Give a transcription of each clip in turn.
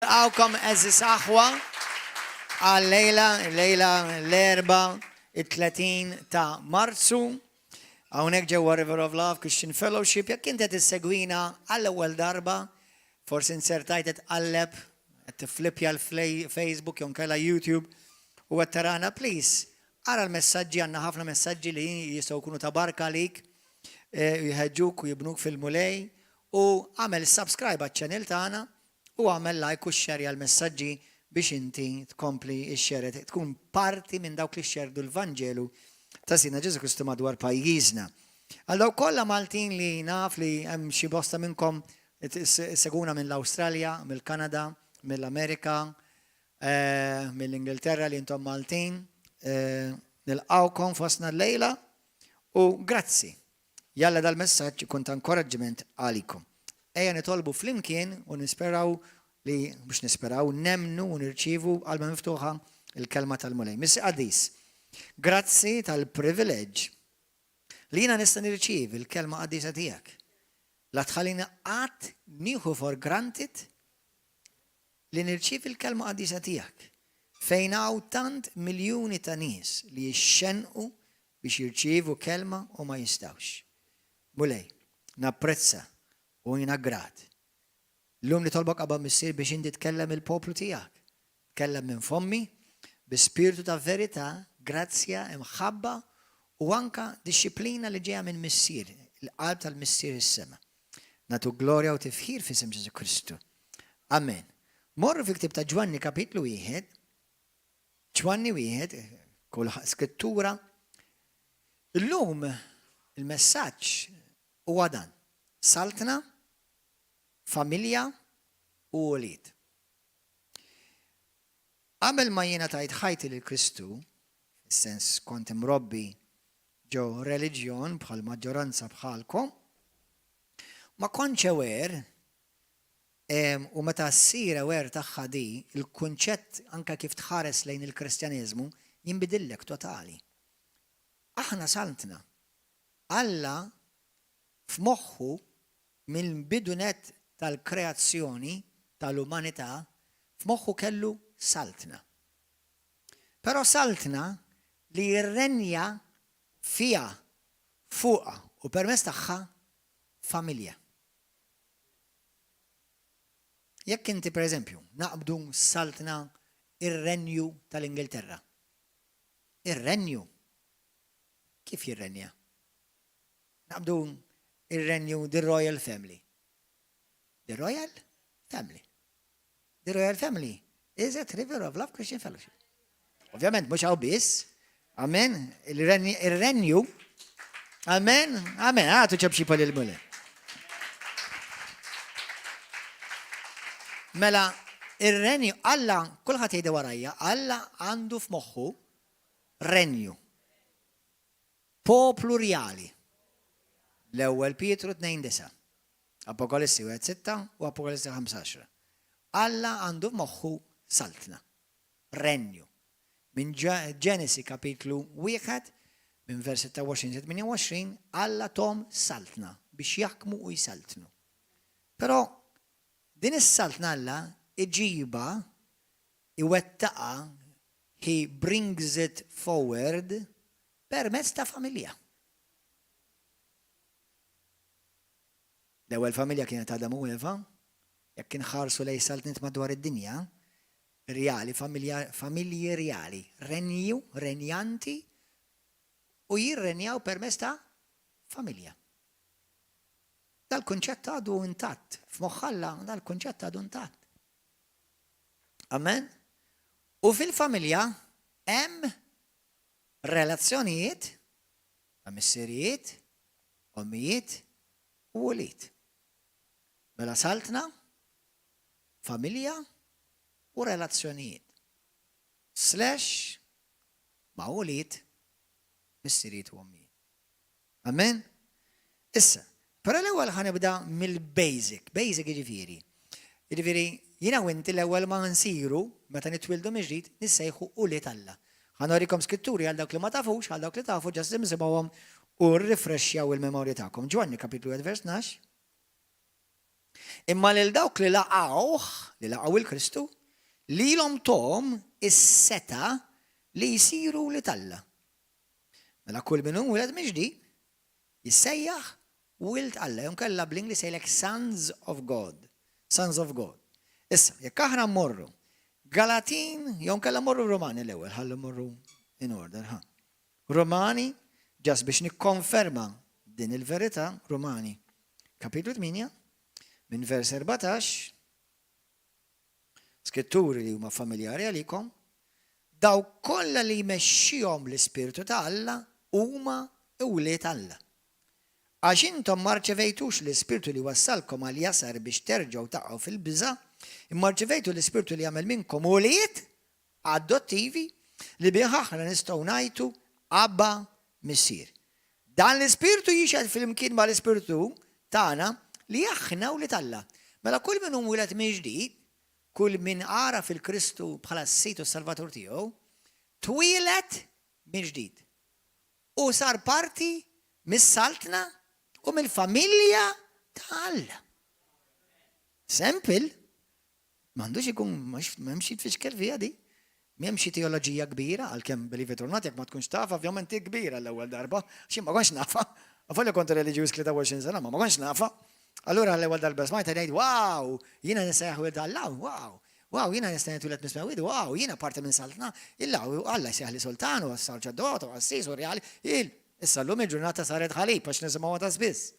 Nilqgħukom għeżież aħwa għal-lejla, lejla l-Erbgħa, it-30 ta' Marzu. Hawnhekk ġewwa River of Love Christian Fellowship, jekk inti qed issegwina għall-ewwel darba, forsi nsertajt qed tqalleb, qed tifflippja l-Facebook jew nkella YouTube u qed tarana, please, ara l-messaġġi, għandna ħafna messaġġi li jistgħu jkunu ta' barka għalik, eh, jħeġġuk u jibnuk fil-Mulej u għamel subscribe għaċ-channel tagħna U agħmel like u xxerja l-messaġġi biex inti tkompli xxerred, tkun parti minn dawk li xxerrdu l-Vanġelu ta' Sidna Ġesù Kristu madwar pajjiżna. Għal dawk kollha Maltin li naf li hemm xi bosta minnkom issegwuna mill-Awstralja, mill-Kanada, mill-Amerika, mill-Ingilterra li intom Maltin, nilqgħukom fostna llejla u grazzi. Jalla dal-messaġġ ikun ta' inkoraġġiment għalikom. Ejja nitolbu flimkien u nisperaw li, mhux nisperaw, nemmnu u nirċievu b'qalbna miftuħa l-Kelma tal-Mulej. Missier Qaddis, grazzi tal-privileġġ li jiena nista' nirċievi l-Kelma Qaddisa tiegħek. La tħallini qatt nieħu for granted li nirċievi l-Kelma Qaddisa tiegħek, fejn hawn tant miljuni ta' nies li jixxennqu biex jirċievu kelma u ma jistgħux. Mulej, napprezza u jiena grat. Llum nitolbok Abba Missier biex inti tkellem il-poplu tiegħek. Tkellem minn fommi bi spirtu ta' verità, grazzja, imħabba u anka dixxiplina li ġejja minn Missier, il-qalb tal-Missier is-sema. Nagħtuk glorja u tifħir f'isem Ġesù Kristu. Amen. Morru fil-ktieb ta' Ġwanni kapitlu wieħed, Ġwanni wieħed, kull skrittura. Illum il-messaġġ huwa dan. Saltna, familja u ulied. Qabel ma jiena tajt ħajti lil Kristu, fis-sens kont imrobbi ġo reliġjon bħal maġġoranza bħalkom, ma kontx aware u meta ssir aware tagħha di, il-kunċett anke kif tħares lejn il-Kristjaneżmu jinbidillek totali. Aħna saltna. Alla f'moħħu mill-bidu nett tal-kreazzjoni tal-umanità f'moħħu kellu saltna. Però saltna li jirrenja fiha, fuqha u permezz tagħha familja. Jekk inti pereżempju naqbdu saltna ir-Renju tal-Ingilterra. Ir-Renju kif jirrenja? Naqbdu ir-Renju the Royal Family. The Royal Family. The Royal Family is at River of Love Christian Fellowship. Ovvjament, mhux hawn biss. Amen. Il-renju. Amen. Amen. Għatu ċabxi pal il-mule. Mela, ir-renju, Alla, kulħadd jgħidu warajja, Alla għandu f'moħħu renju. Poplu rjali. L-ewwel Pietru 2:9. Apokalissi 1:6 u Apokalissi 5:10. Alla għandu f'moħħu saltna, renju. Minn Ġenesi kapitlu 1, minn vers 26 sa 28, Alla thom saltna biex jaħkmu u jsaltnu. Però din is-saltna Alla iġibha, iwettaqha, he brings it forward permezz ta' familja. L-ewwel familja kienet Adam u Eva. Jekk inħarsu lejn saltniet madwar id-dinja, rjali, familja, familji rjali, renju, renjanti, u jirrenjaw permezz ta' familja. Dal-kunċett għadu intatt. F'moħħ Alla dal-kunċett għadu intatt. Amen? U fil-familja hemm relazzjonijiet ta' missirijiet, ommijiet u ulied. Mela saltna, familja u relazzjonijiet. Slash ma' ulied, missirijiet u ommijiet. Amen? Issa, però l-ewwel ħa nibda mill-basic. Basic jiġifieri. Jiġifieri, jiena u inti l-ewwel ma nsiru, meta nitwieldu mill-ġdid, nissejħu ulied Alla. Ħa nurikom skritturi għal dawk li ma tafux, għal dawk li tafu just imsimgħuhom u rrifrexxjaw il-memorja tagħkom. Ġwanni kapitlu 1 vers 12. Imma lil dawk li laqgħuh, li laqgħu 'l Kristu, lilhom tahom is-setgħa li jsiru wlied Alla. Mela kull min hu mwieled mill-ġdid jissejjaħ wild Alla, jew inkella bl-Ingliż jgħidlek sons of God. Sons of God. Issa, jekk aħna mmorru Galatin, jew inkella mmorru Romani l-ewwel, ħalli mmorru in order, ha. Romani, just biex nikkonferma din il-verità, Romani, kapitlu 8, minn vers 14, Skritturi li huma familjari għalikom, Dawk kollha li jmexxihom l-Ispirtu ta' Alla huma wlied Alla. Għax intom ma rċevejtux l-ispirtu li wassalkom għall-jasar biex terġgħu taqgħu fil-biża', imma rċevejtu l-Ispirtu li jagħmel minnkom ulied adottivi, li bih aħna nistgħu ngħajtu, Abba, Missier. Dan l-Ispirtu jixhed flimkien mal-ispirtu tagħna li aħna wlied Alla. Mela kull min hu mwieled mill-ġdid, kull min għaraf 'il Kristu bħala s-Sid u s-Salvatur tiegħu, twieled mill-ġdid u sar parti mis-Saltna u mill-familja ta' Alla. Simple. M'għandux ikun, m'hemmx xi tfixkel fiha di. M'hemm xi teoloġija kbira, għalkemm believe it or not, jekk ma tkunx tafha, ovvjament hi kbira l-ewwel darba, għax jien ma kontx nafha. Avolja kont reliġjuż 23 sena, ma ma kontx nafha. Allura l-ewwel darba smajtha ngħid, wow, jiena nista' wild Alla, wow, wow, jiena nista' nitwieled mis-smewwiet, wow, jiena parti minn saltna, illa Alla jsejjaħli sultan u saċerdot u qassis u rjali, il. Issa llum il-ġurnata saret ħalib għax nisimgħuha ta' spiss.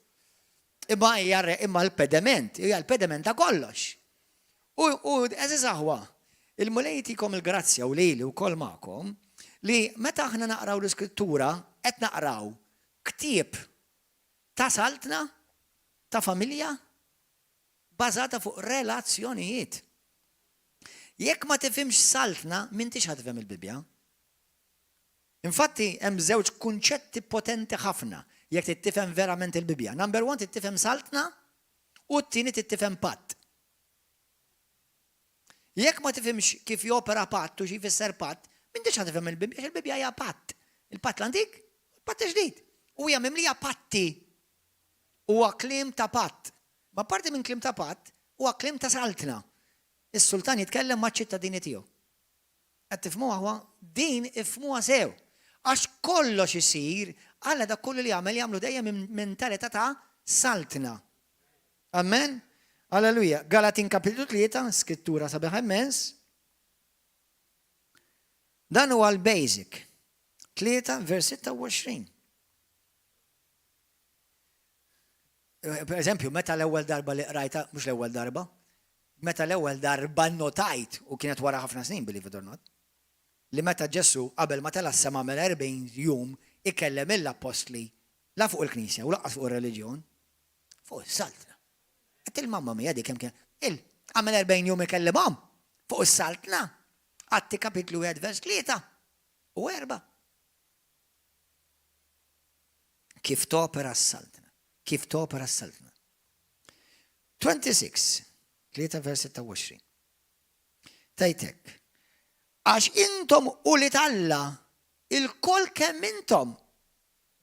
Imma hija imma l-pediment, hija l-pediment ta' kollox. U, u għeżież aħwa, il-Mulej jtikom il-grazzja u lili wkoll magħkom li meta aħna naqraw l-Iskrittura qed naqraw ktieb ta' saltna, ta' familja, bażata fuq relazzjonijiet. Jekk ma tifhimx saltna, m'intix ħa tifhem il-Bibbja. Infatti, hemm żewġ kunċetti potenti ħafna jekk trid tifhem verament il-Bibbja. Number one, trid tifhem saltna u t-tieni trid tifhem patt. Jekk ma tifhimx kif jopera patt u xi jfisser patt, m'intix ħa tifhem il-Bibbja, għax il-Bibbja hija patt. Il-patt l-antik u l-patt il-ġdid. U hija mimlija patti. Huwa kliem ta' patt. Ma parti minn kliem ta' patt, huwa kliem ta' saltna. Is-sultan jitkellem maċ-ċittadini tiegħu. Qed tifhmuha aħwa? Din ifhmuha sew. Għax kollox isir, Alla dak kollu li jagħmel jagħmlu dejjem minn mentalità ta' saltna. Amen? Alleluja. Galatin kapitlu 3, skrittura sabiħa immens. Dan huwa l-basic. 3 vers 26. Per eżempju, meta l-ewwel darba li qrajta, mhux l-ewwel darba, meta l-ewwel darba notajt, u kienet wara ħafna snin, believe it or not, li meta Ġesù qabel ma tela' s-sema għamel 40 jum ikellem lill-appostli la fuq il-Knisja u lanqas fuq ir-reliġjon, fuq is-Saltna. Għedt il-mamma mia di kemm kien, il, għamel 40 jum ikellimhom fuq is-Saltna. Atti kapitlu 1 vers 3 u 4. Kif topera s-Saltna. Kif topera s-Saltna. 26, 3 vers 26. Tgħid hekk. Għax intom ulied Alla, ilkoll kemm intom.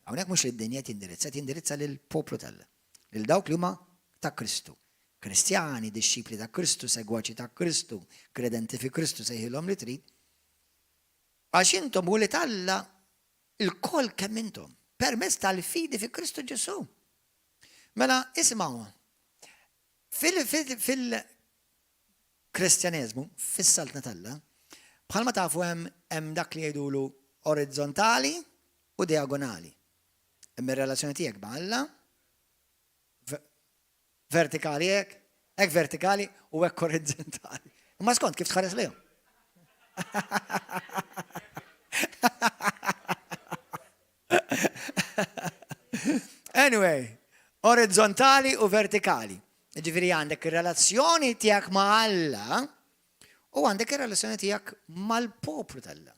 Hawnhekk mhux lid-dinja tindirizza, tindirizza lill-poplu t'Alla. Lil dawk li huma ta' Kristu. Kristjani, dixxipli ta' Kristu, segwaċi ta' Kristu, kredenti fi Kristu, sejħilhom li trid. Għax intom ulied Alla Ilkoll kemm intom, permezz tal-fidi fi Kristu Ġesù. Mela, isimgħu, fil-Kristjaneżmu, fis-Saltna t'Alla, bħalma tafu hemm hemm dak li jgħidulu orizzontali u diagonali. Hemm ir-relazzjoni tiegħek ma' Alla, Vertikali hekk, hekk vertikali u hekk orizzontali. Imma skont kif tħares lejhom. Anyway, orizzontali u vertikali. Ġifieri għandek ir-relazzjoni tiegħek ma' Alla u għandek ir-relazzjoni tiegħek mal-poplu t'Alla.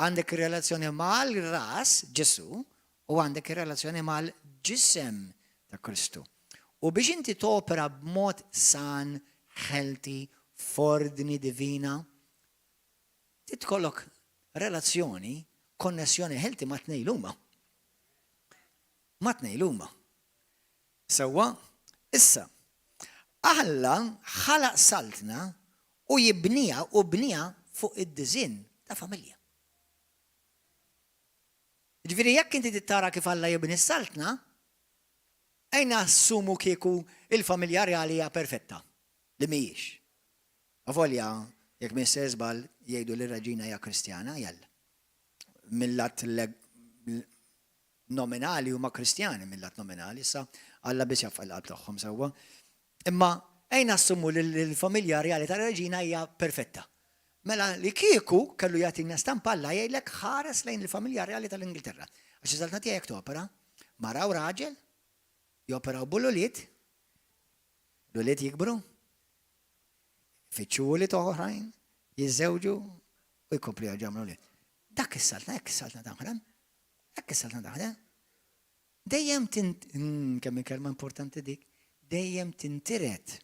Għandek ir-relazzjoni mal-ras, Ġesù, u għandek ir-relazzjoni mal-ġisem ta' Kristu. U biex inti topera b'mod san, healthy, f'ordni divina, trid tkollok relazzjoni, konnessjoni healthy mat-tnejn li huma. Mat-tnejn li huma. Sewwa? Issa, Alla ħalaq saltna u jibniha u bniha fuq id-disinn ta' familja. Ġifieri jekk inti trid tara kif Alla jibni s-saltna, ejja nassumu kieku il-familja reali hija perfetta, li mhijiex. Avolja, jekk minn se żball jgħidu li r-reġina hija Kristjana, jalla. Mill-lat nominali huma Kristjani mill-lat nominali, issa Alla biss jaf il-qalb tagħhom sewwa. Imma ejja nassumu li l-familja reali tar-reġina hija perfetta. Mela li kieku kellu jagħtina stampa Alla jgħidlek ħares lejn il-familja reali tal-Ingilterra. Għax is-saltna tiegħek topera, mara u raġel, joperaw bl-ulied, l-ulied jikbru, fittxu ulied oħrajn, jiżżewġu u jkomplu jagħmlu ulied. Dak is-saltna, hekk is-saltna taħdem. Hekk is-saltna taħdem. Dejjem tint kemm kelma importanti dik, dejjem tintiret.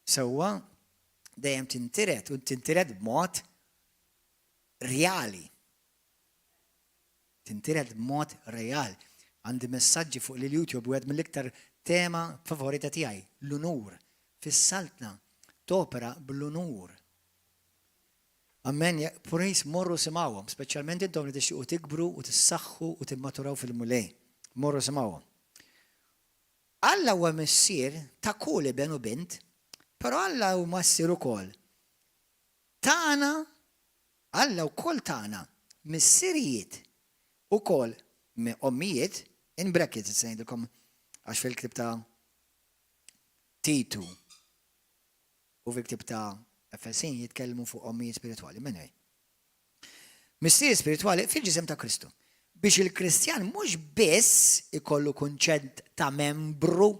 Sewwa, dejjem tintiret u tintiret b'mod reali. Tintiret b'mod real. Għandi messaġġi fuq il-YouTube u mill-iktar tema favorita tiegħi, l-unur. Fis-saltna topera bl-unur. Amen, please morru isimgħuhom, speċjalment intom li tixtiequ tikbru u tissaħħu u timmaturaw fil-Mulej. Morru isimgħuhom. Alla huwa missier ta' kull iben u bint, però Alla huwa missier ukoll. Tagħna, Alla wkoll tagħna, missirijiet ukoll ommijiet, in brackets se ngħidilkom għax fil-ktieb ta' Titu u fil-ktieb ta' Efesin jitkellmu fuq ommijiet spiritwali. Anyway. Missier spiritwali fil-ġisem ta' Kristu. Biex il-Kristjan mhux biss ikollu kunċett ta' membru.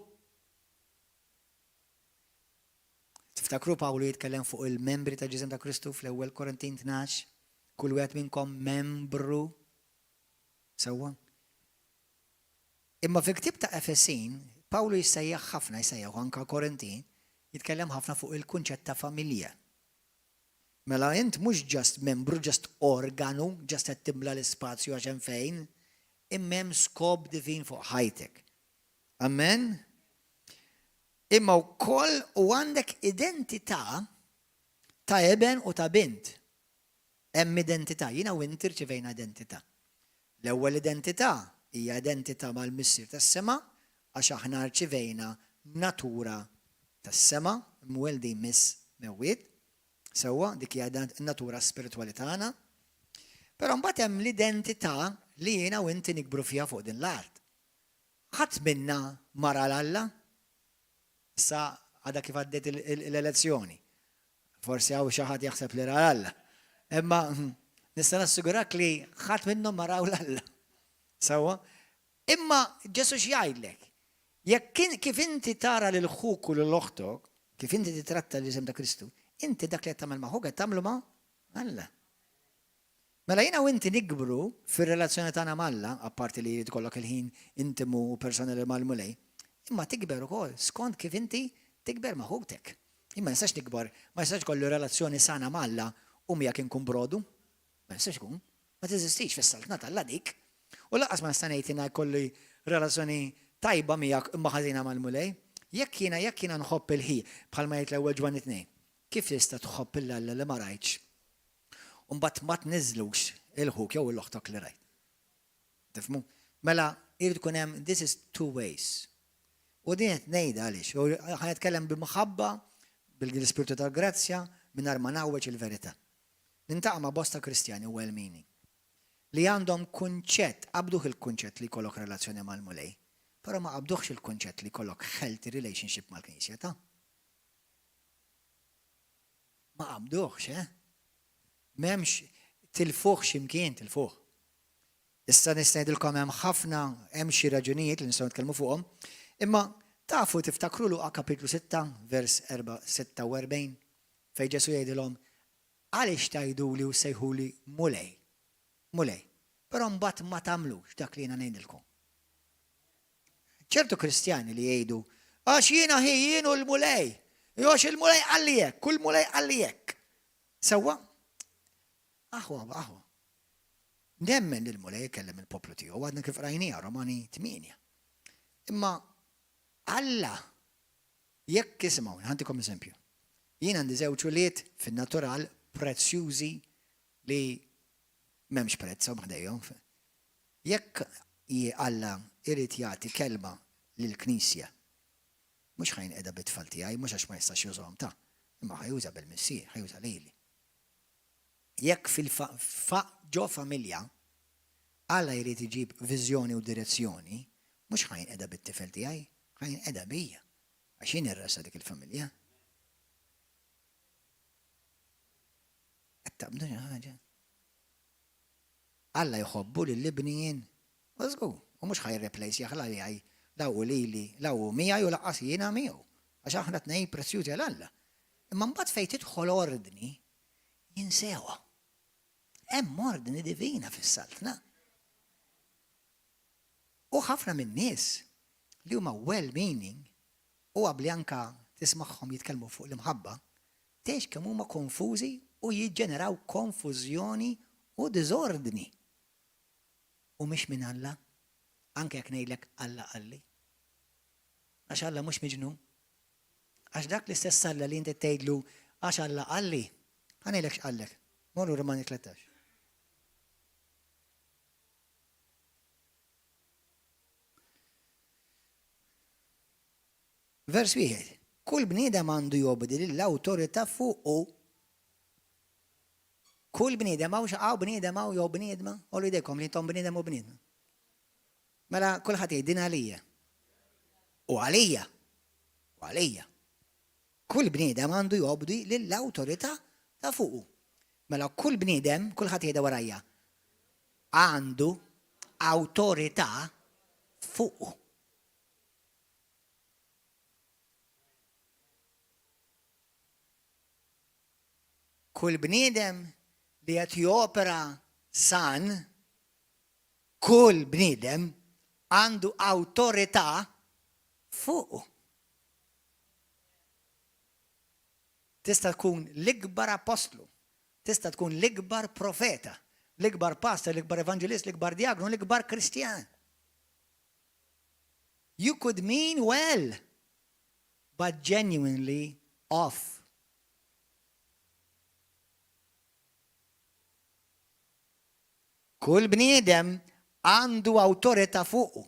Tiftakru Pawlu jitkellem fuq il-membri ta' ġisem ta' Kristu fl-ewwel Korintin 12, kull wieħed minnkom membru. Sewwa. Imma fil-ktieb ta' Efesin, Pawlu jissejjaħ ħafna, jissejjaħ anka Korintin, jitkellem ħafna fuq il-kunċett ta' familja. Mela int mhux just membru, just organu, just qed timla l-ispazju għax hemm fejn, imma hemm skop divin fuq ħajtek. Amen? Imma wkoll u għandek identità ta' eben u ta' bint. Hemm identità, jiena u inti rċevejna identità. L-ewwel identità hija identità mal-Missier tas-sema għax aħna rċevejna natura tas-sema mweldin mis-smewwiet. Sewwa dik hija natura spiritwali tagħna. Però mbagħad hemm l-identità li jiena u inti nikbru fiha fuq din l-art. Ħadd minna ma ra 'l Alla, issa għadha kif għaddiet l-elezzjoni. Forsi hawn xi ħadd jaħseb li ra 'l Alla. Imma nista' nassigurak li ħadd minnhom ma raw 'l Alla. Sewwa? Imma Ġesu x'jgħidlek? Jekk kif inti tara lil ħuk u lil oħtok, kif inti titratta l-ġisem ta' Kristu, inti dak li qed tagħmel ma' ħuk qed tagħmlu ma' Alla. Mela jiena u inti nikbru fir-relazzjoni tagħna m'Alla, apparti li jrid ikollok il-ħin intimu u personali mal-Mulej, imma tikber ukoll skont kif inti tikber ma' ħutek. Imma nistax nikbar, ma nistax kollu relazzjoni sana m'Alla u miegħek inkun brodu. Ma nistax ikun. Ma teżistix fis-saltna t'Alla dik. U lanqas ma nista' ngħid jiena jkolli relazzjoni tajba miegħek imma ħażina mal-Mulej. Jekk jiena nħobb il-ħi bħalma jgħid l-ewwel Ġwanni 2, kif tista' tħobb 'l Alla li ma rajtx? U mbagħad ma tniżlux 'il ħuk jew 'l oħtok li rajt. Tifhmu? Mela jrid ikun hemm, this is two ways. U din qed ngħidha għaliex, u ħa nitkellem b'imħabba bil-ispirtu tal-grazzja mingħajr ma ngħawweġ il-verità. Niltaqa' ma' bosta Kristjani u well-meaning li għandhom kunċett, qabduh il-kunċett li jkollok relazzjoni mal-Mulej, però ma qabduhx il kunċett li jkollok healthy relationship mal-Knisja ta' ma qabduhx, eh? M'hemmx tilfuh x'imkien tilfuh. Issa nista' ngħidilkom hemm ħafna, hemm xi raġunijiet li nistgħu nitkellmu fuqhom, imma tafu tiftakru Luqa kapitlu 6 vers 46 fejn Ġesu jgħidilhom għaliex tgħiduli u ssejħuli Mulej. Mulej. Però mbagħad ma tagħmlux dak li jiena ngħidilkom. Ċertu Kristjani li jgħidu għax jiena ħi jien u l-Mulej. Jew għax il-Mulej qalli hekk, kull Mulej qalli hekk. Sewwa? Aħwa, aħwa. Nemmen li l-Mulej kellem il-poplu tiegħu, għadna kif rajnija Romani 8. Imma Alla Jekk isimgħu, ħa ntikom eżempju. Jien għandi żewġ ulied fin-natural prezzjużi li m'hemmx prezzhom ħdejhom. Jekk Alla jrid jagħti kelma lill-Knisja, mhux ħa jinqeda bit-tfal tiegħi, mhux għax ma jistax jużahom ta, imma ħa juża bil-Missier, ħa juża lili. Jekk fil ġo familja Alla jrid iġib viżjoni u direzzjoni, mhux ħa jinqeda bit-tifel tiegħi, ħa jinqeda bija, għax jien ir-ras ta' dik il-familja. Qed taqbdu xi ħaġa? Alla jħobbu lil ibni jien. U żgur, u mhux ħa jirreplejsjah la miegħi, la hu lili, la hu miegħi u lanqas jiena miegħu. Għax aħna tnejn prezzjużi għal Alla. Imma mbagħad fejn tidħol ordni, jinsewha. Hemm ordni divina fis-saltna. U ħafna min-nies li huma well-meaning u abbli anka tismagħhom jitkellmu fuq l-imħabba, tgħix kemm huma konfużi u jiġġeneraw konfużjoni u diżordni. U mhix minn Alla, anke jekk ngħidlek Alla qalli. Għax Alla mhux miġnun. Għax dak l-istess Alla li inti tgħidlu għax Alla qalli, ħa ngħidlek x'qallek. Morru Rumani 13. Vers wieħed. Kull bniedem għandu jobdi lill-awtorità fuqu. Kull bniedem hawn hawn bniedem hawn jew bniedma, għollu jdejkom li intom bniedem u bniedma. Mela kulħadd jgħid din għalija. U għalija. U għalija. Kull bniedem għandu jobdi lill-awtorità ta' fuqu. Mela kull bniedem, kulħadd jgħidha warajja, għandu awtorità fuqu. Kull bniedem li qed jopera san Kull bniedem għandu awtorità fuqu. Tista' tkun l-ikbar appostlu, tista' tkun l-ikbar profeta, l-ikbar pastor, l-ikbar evanġelist, l-ikbar djaknu, l-ikbar Kristjan. You could mean well, but genuinely off. Kull bniedem għandu awtorità fuqu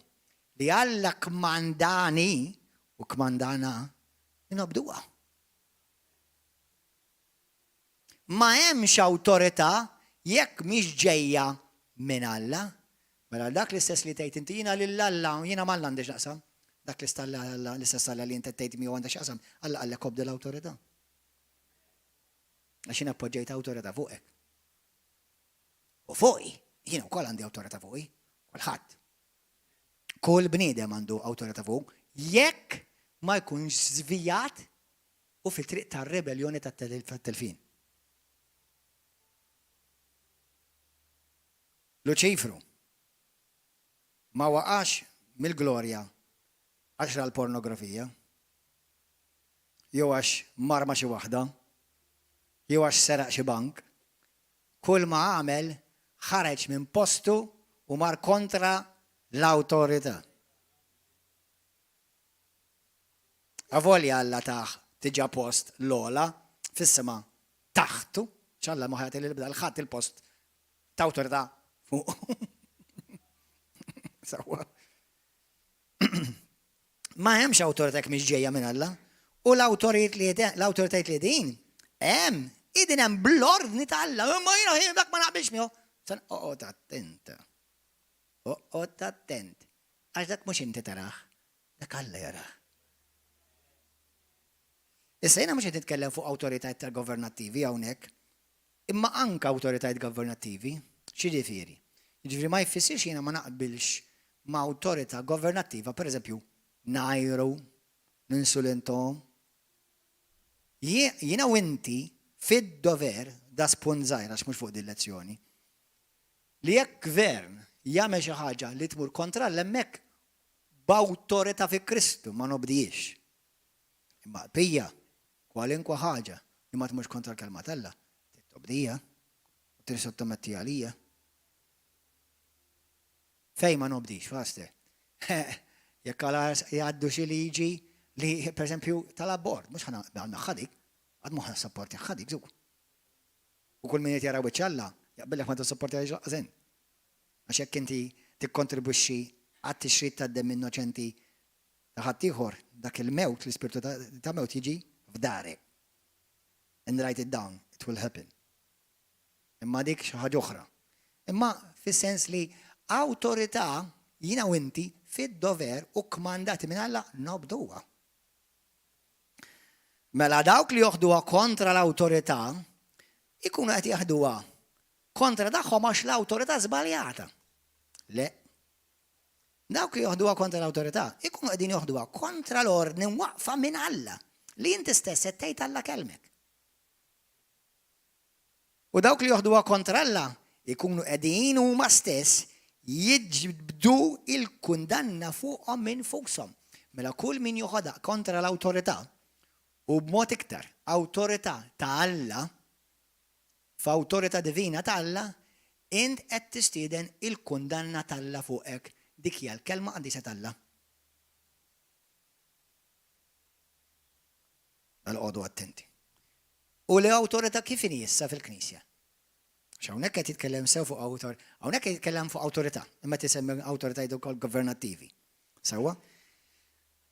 li Alla kkmandani u kkmandana li nobduha. Ma hemmx awtorità jekk mhix ġejja minn Alla. Mela dak l-istess li tgħid inti jiena lil Alla u jiena m'Alla għandi x'naqsam. Dak l-istess Alla li inti tgħid miegħu għandek x'jaqsam, Alla qallek obdi l-awtorità. Għax jiena poġġejt awtorità fuqek. U fuqi, jiena wkoll għandi awtorità fuqi, kulħadd. Kull bniedem għandu awtorità fuq, jekk ma jkunx żvijat u fit-triq tar-rebelljoni tat-telfien. Luċifru ma waqax mill-glorja għax ra l-pornografija. Jew għax mar ma' xi waħda, jew għax seraq xi bank. Kull ma għamel, ħareġ minn postu u mar kontra l-awtorità. Avolja Alla tah diġà post l-ogħla fis-sema taħtu, għax Alla ma ħa jagħti lil ħadd il-post ta' awtorità fuqu. Sewwa. Ma hemmx awtorità jekk mhix ġejja minn Alla. U l-awtoritajiet li l-awtoritajiet li qegħdin hemm, qegħdin hemm bl-ordni ta' Alla. Imma jiena jien dak ma naqbilx miegħu. San oqgħod attent. Oqgħod attent. Għax dak mhux inti tarah, dak Alla jarah. Issa jiena mhux qed nitkellem fuq awtoritajiet tal-governattivi hawnhekk, imma anke awtoritajiet governattivi. X'jiġifieri? Jiġifieri ma jfissirx jiena ma naqbilx ma' awtorità governattiva, pereżempju, ngħajru, ninsulinthom. Jiena u inti fid-dover, da spunt żgħir għax mhux fuq din lezzjoni, li jekk gvern jagħmel xi ħaġa li tmur kontra Alla hemmhekk b'awtorità fi Kristu ma nobdihiex. Imma l-bqija, kwalinkwa ħaġa li ma tmurx kontra l-Kelma t'Alla, trid tobdija u trid sottometti għalija. Fejn ma nobdix, Pastor? Jekk għal jgħaddu xi liġi Li, per eżempju, tal-abort, mhux ħa naħħa dik, għad mhu ħa nsapporti dik, żgur. U kull min qed jara wiċċ Alla, jaqbillek ma tissapportihiex lanqas int. Għax jekk inti tikkontribwixxi għat-tixrid tad-demm innoċenti ta' ħaddieħor, dak il-mewt, l-ispirtu ta' mewt jiġi f'darek. And write it down, it will happen. Imma dik xi ħaġa oħra. Imma fis-sens li awtorità jiena u inti fid-dover u kmandati minn Alla nobduha. Mela dawk li joħduha kontra l-awtorità ikunu qed jaħduha kontra tagħhom għax l-awtorità żbaljata. Le. Dawk li joħduha kontra l-awtorità ikunu qegħdin joħduha kontra l-ordni mwaqqfa minn Alla li inti stess qed tgħid Alla kellmek. U dawk li joħduha kontra Alla jkunu qegħdin huma stess jiġbdu l-kundanna fuqhom infushom. Mela kull min joħodha kontra l-awtorità, u b'mod iktar awtorità ta' Alla, f'awtorità divina ta' Alla, int qed tistieden il-kundanna t'Alla fuqek. Dik hija l-Kelma Qaddisa t'Alla. Mela qogħdu attenti. U l-awtorità kif inhi issa fil-Knisja? Għax hawnhekk qed jitkellem sew fuq awtor, hawnhekk qed jitkellem fuq awtorità, imma qed isemmi awtoritajiet ukoll governattivi. Sewwa?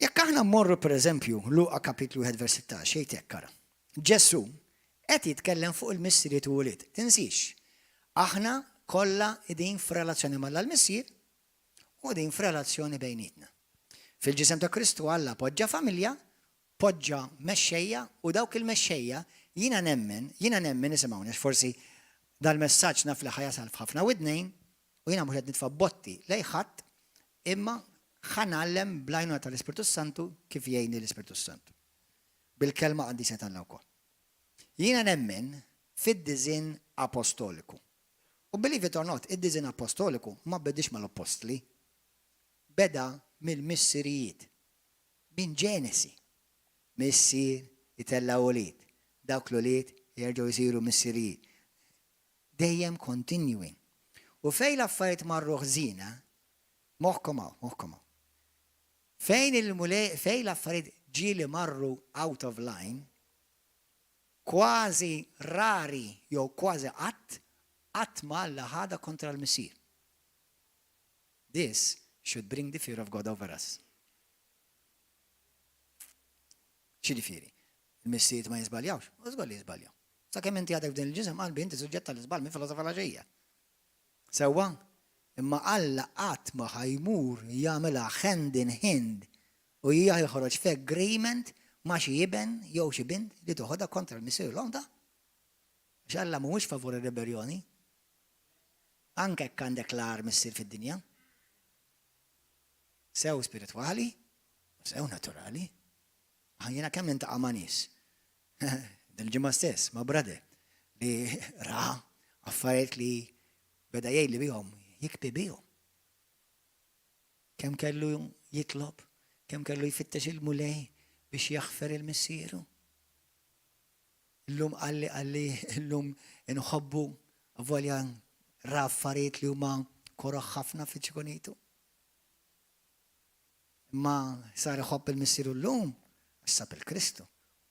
Jekk aħna mmorru pereżempju Luqa kapitlu 1 vers 16 jgħid hekk ara. Ġesù qed jitkellem fuq il-missiriet u ulied. Tinsix, aħna kollha qegħdin f'relazzjoni m'Alla l-Missier u qegħdin f'relazzjoni bejnietna. Fil-ġisem ta' Kristu Alla poġġa familja poġġa mexxejja u dawk il-mexxejja jiena nemmen, jiena nemmen isimgħuni għax forsi dal-messaġġ naf li ħa jasal f'ħafna widnejn u jiena mhux qed nitfa' botti lejn ħadd imma ħa ngħallem bl-għajnuna tal-Ispirtu s-Santu kif jgħinni l-Ispirtu s-Santu. Bil-kelma qaddisa t'Alla wkoll. Jiena nemmen fid-diżinn apostoliku. U believe it or not, id-diżinn apostoliku ma bediex mal-appostli. Beda mill-missirijiet. Minn Ġenesi, missier itella' ulied, dawk l-ulied jerġgħu jsiru missirijiet. Dejjem continuing. U fejn l-affarijiet marru ħżiena, moħħkom hawn, moħħkom hawn. Fejn il-Mulej, fejn l-affarijiet ġieli marru out of line, kważi rari jew kważi qatt, qatt ma Alla ħadha kontra l-missier. This should bring the fear of God over us. X'jiġifieri? Il-missirijiet ma jiżbaljawx? U żgur li jiżbaljaw. Sakemm inti għadek f'din il-ġisem qalbi inti suġġett għall-iżball minn filosofa l-għaxija. Sewwa? Imma Alla qatt ma ħa jmur jagħmilha hand in hand u joħroġ f'agreement ma' xi iben jew xi bint li toħodha kontra l-missier u l-omm ta'. Għax Alla mhuwiex favur ir-ribelljoni. Anke jekk għandek l-agħar missier fid-dinja. Sew spiritwali u sew naturali. Ah, jiena kemm nintaqa' ma' nies. Dil-ġimgħa stess, ma' brother li ra affarijiet li beda jgħidli bihom, jikbi bihom. Kemm kellu jitlob, kemm kellu jfittex il-Mulej biex jaħfer il-missieru. Illum qalli qalli illum inħobbu avolja ra affarijiet li huma koroh ħafna fi ċkunitu. Imma sar iħobb il-missieru llum għax sab il-Kristu.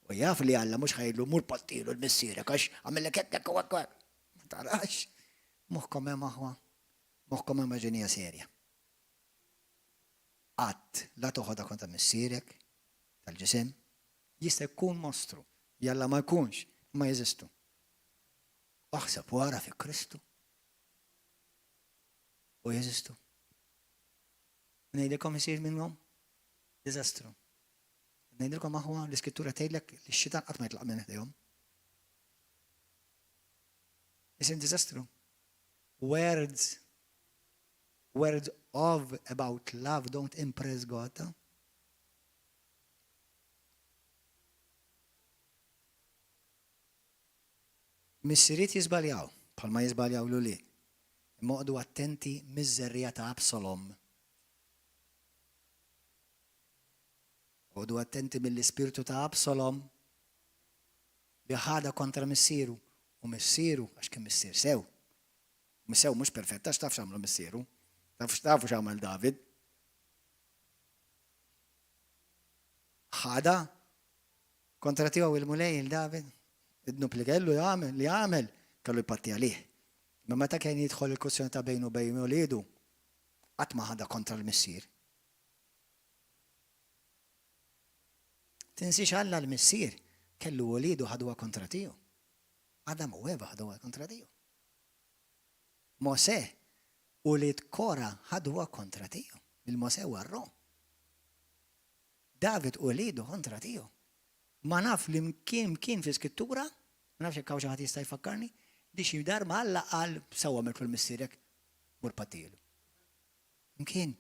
U jaf li Alla mhux ħa jgħidlu mur pattilu l-missierek għax għamillek hekk hekk u hekk u hekk. Ma tarax. Moħħkom hemm aħwa. Moħħkom hemm għax din hija serja. Qatt la toħodha kontra missierek tal-ġisem, Jista' jkun mostru. Jalla ma jkunx, imma jeżistu. Aħseb u ara fi Kristu. U jeżistu. Ngħidilkom isir minnhom diżastru. Ngħidilkom aħwa l-iskrittura tgħidlek li x-xitan qatt ma jitlaq minn ħdejhom. Isir diżastru. Words words of about love don't impress God. Missiriet jiżbaljaw, bħalma jiżbaljaw l-ulied. Imma oqogħdu attenti miż-żerriegħa ta' Absalom. Oqogħdu attenti mill-ispirtu ta' Absalom li ħadha kontra missieru u missieru għax kien missier sew. Sew mhux perfett għax taf x'għamlu missieru. Taf tafu x'għamel David. Ħadha kontra tiegħu il-Mulej il David, id-dnub li kellu jagħmel, li għamel, kellu jpatti għalih. Imma meta kien jidħol il-kwistjoni ta' bejnu u bejn uliedu, qatt ma ħadha kontra l-missier. Tinsiex Alla l-Missier kellu uliedu ħaduha kontra tiegħu. Adam u Eva ħaduha kontra tiegħu. Mosè, ulied Kora ħaduha kontra tiegħu. Lil Mosè warruh. David u uliedu kontra tiegħu. Ma naf li mkien mkien fl-Iskrittura, ma nafx jekk hawn xi ħadd jista' jfakkarni, li xi darba Alla qal sewwa għamiltlu l-missierek, mur pattilu. Mkien.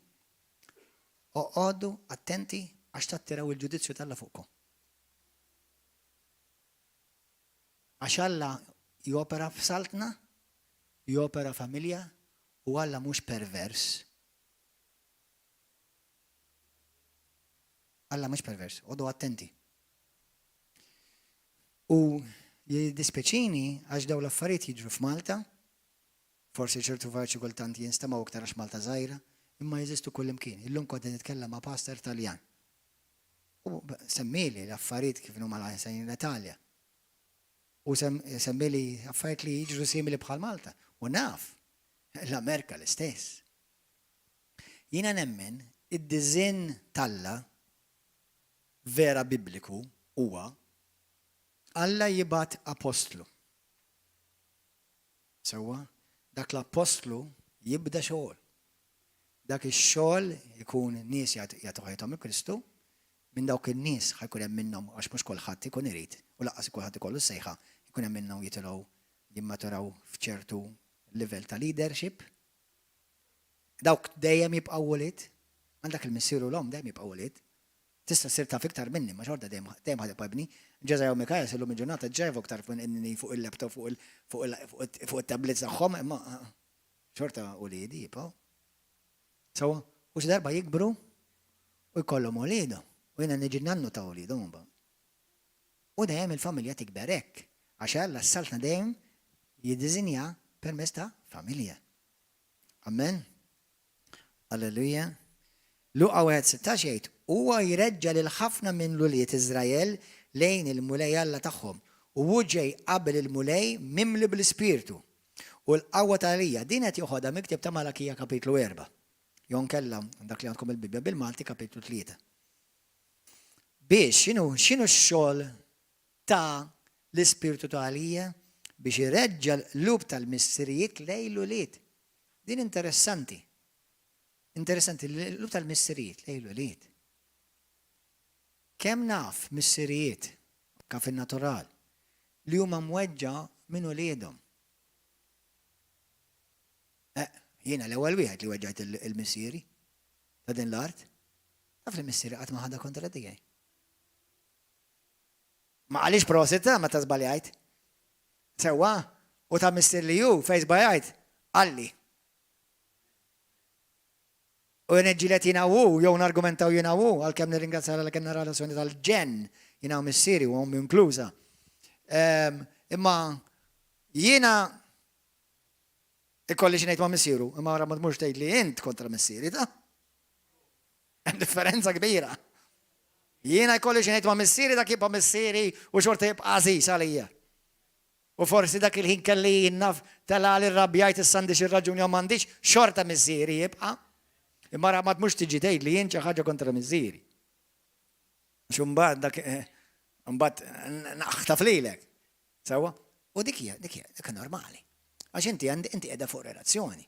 Oqogħdu attenti għax tattiraw il-ġudizzju t'Alla fuqkom. Għax Alla jopera f'saltna, jopera familja u Alla mhux pervers. Alla mhux pervers, oqogħdu attenti. U jiddispjaċini għax dawn l-affarijiet jiġru f'Malta, forsi ċertu affarijiet xi kultant jinstemgħu iktar għax Malta żgħira, imma jeżistu kullimkien. Illum kont qed nitkellem ma' pastor Taljan. U semmieli l-affarijiet kif inhuma l-għajn l-Italja. U semmieli affarijiet li jiġru simili bħal Malta. U naf, l-Amerika l-istess. Jiena nemmen id-diżinn t'Alla vera bibliku huwa Alla jibgħat apostlu. Sewwa, dak l-appostlu jibda xogħol. Dak ix-xogħol ikun nies jagħtu ħajjithom lil Kristu, minn dawk in-nies ħa jkun hemm minnhom għax mhux kulħadd ikun irid u lanqas kulħadd ikollu s-sejħa, ikun hemm minnhom jitilgħu jimmaturaw f'ċertu livell ta' leadership. Dawk dejjem jibqgħu ulied, għal dak il-missier u l-omm dejjem jibqgħu ulied. Tista' ssir taf iktar minni, imma xorta dejjem dejjem ħa tibqa' ibni. Ġeża jew Mikael s'illum il-ġurnata ġa jafu iktar minni fuq il-laptop fuq il fuq il fuq it-tablets tagħhom, imma xorta uliedi jibqgħu. Sewwa? U xi darba jikbru u jkollhom uliedhom. U jiena niġi nannu ta' uliedhom imbagħad. U dejjem il-familja tikber hekk, għax Alla s-saltna dejjem jiddiżinja permezz ta' familja. Amen. Alleluja. Luqa 1:16 jgħid, Huwa jreġġa' lil ħafna minn l-ulied Iżrael lejn il-Mulej Alla tagħhom, u hu ġej qabel il-Mulej mimli bl-Ispirtu u l-qawwa ta' Elija. Din qed joħodha mill-ktieb ta' Malakija kapitlu 4. Jew inkella dak li għandkom il-Bibbja bil-Malti kapitlu 3. Biex x'inhu x'inhu x-xogħol ta' l-Ispirtu ta' Elija? Biex ireġġa' l-qlub tal-missirijiet lejn l-ulied. Din interessanti. Interessanti, l-qlub tal-missirijiet lejn l-ulied. Kemm naf missirijiet, anka fin-natural, li huma mweġġa' minn uliedhom. Eh, jiena l-ewwel wieħed li weġġajt il-missieri ta' din l-art. Taf li missieri qatt ma ħadha kontra tiegħi. Ma qalix prosit ta' meta żbaljajt. Sewwa, u ta' missier li hu fejn żbaljajt, qalli. U niġġieled jiena u hu, jew nargumentaw jiena u hu, għalkemm nirringrazzja Alla li kellna relazzjoni tal-ġenn jiena u missieri u ommi inkluża. Ehm, imma jiena ikolli xi ngħid ma' missieru, imma wara ma tmurx tgħid li int kontra missieri ta' Hemm differenza kbira. Jiena jkolli xi ngħid ma' missieri dak jibqa' missieri u xorta jibqa' għażiż għalija. U forsi dak il-ħin kelli jien naf telgħali rrabjajt issa għandi xi raġuni jew m'għandix, xorta missieri jibqa'. Imma ra ma tmurx tiġi tgħid li jien xi ħaġa kontra missieri. Għax imbagħad dak eh, imbagħad naħtaf lilek. Sewwa? U dik hija, dik hija, dik normali. Għax inti inti qiegħda fuq relazzjoni.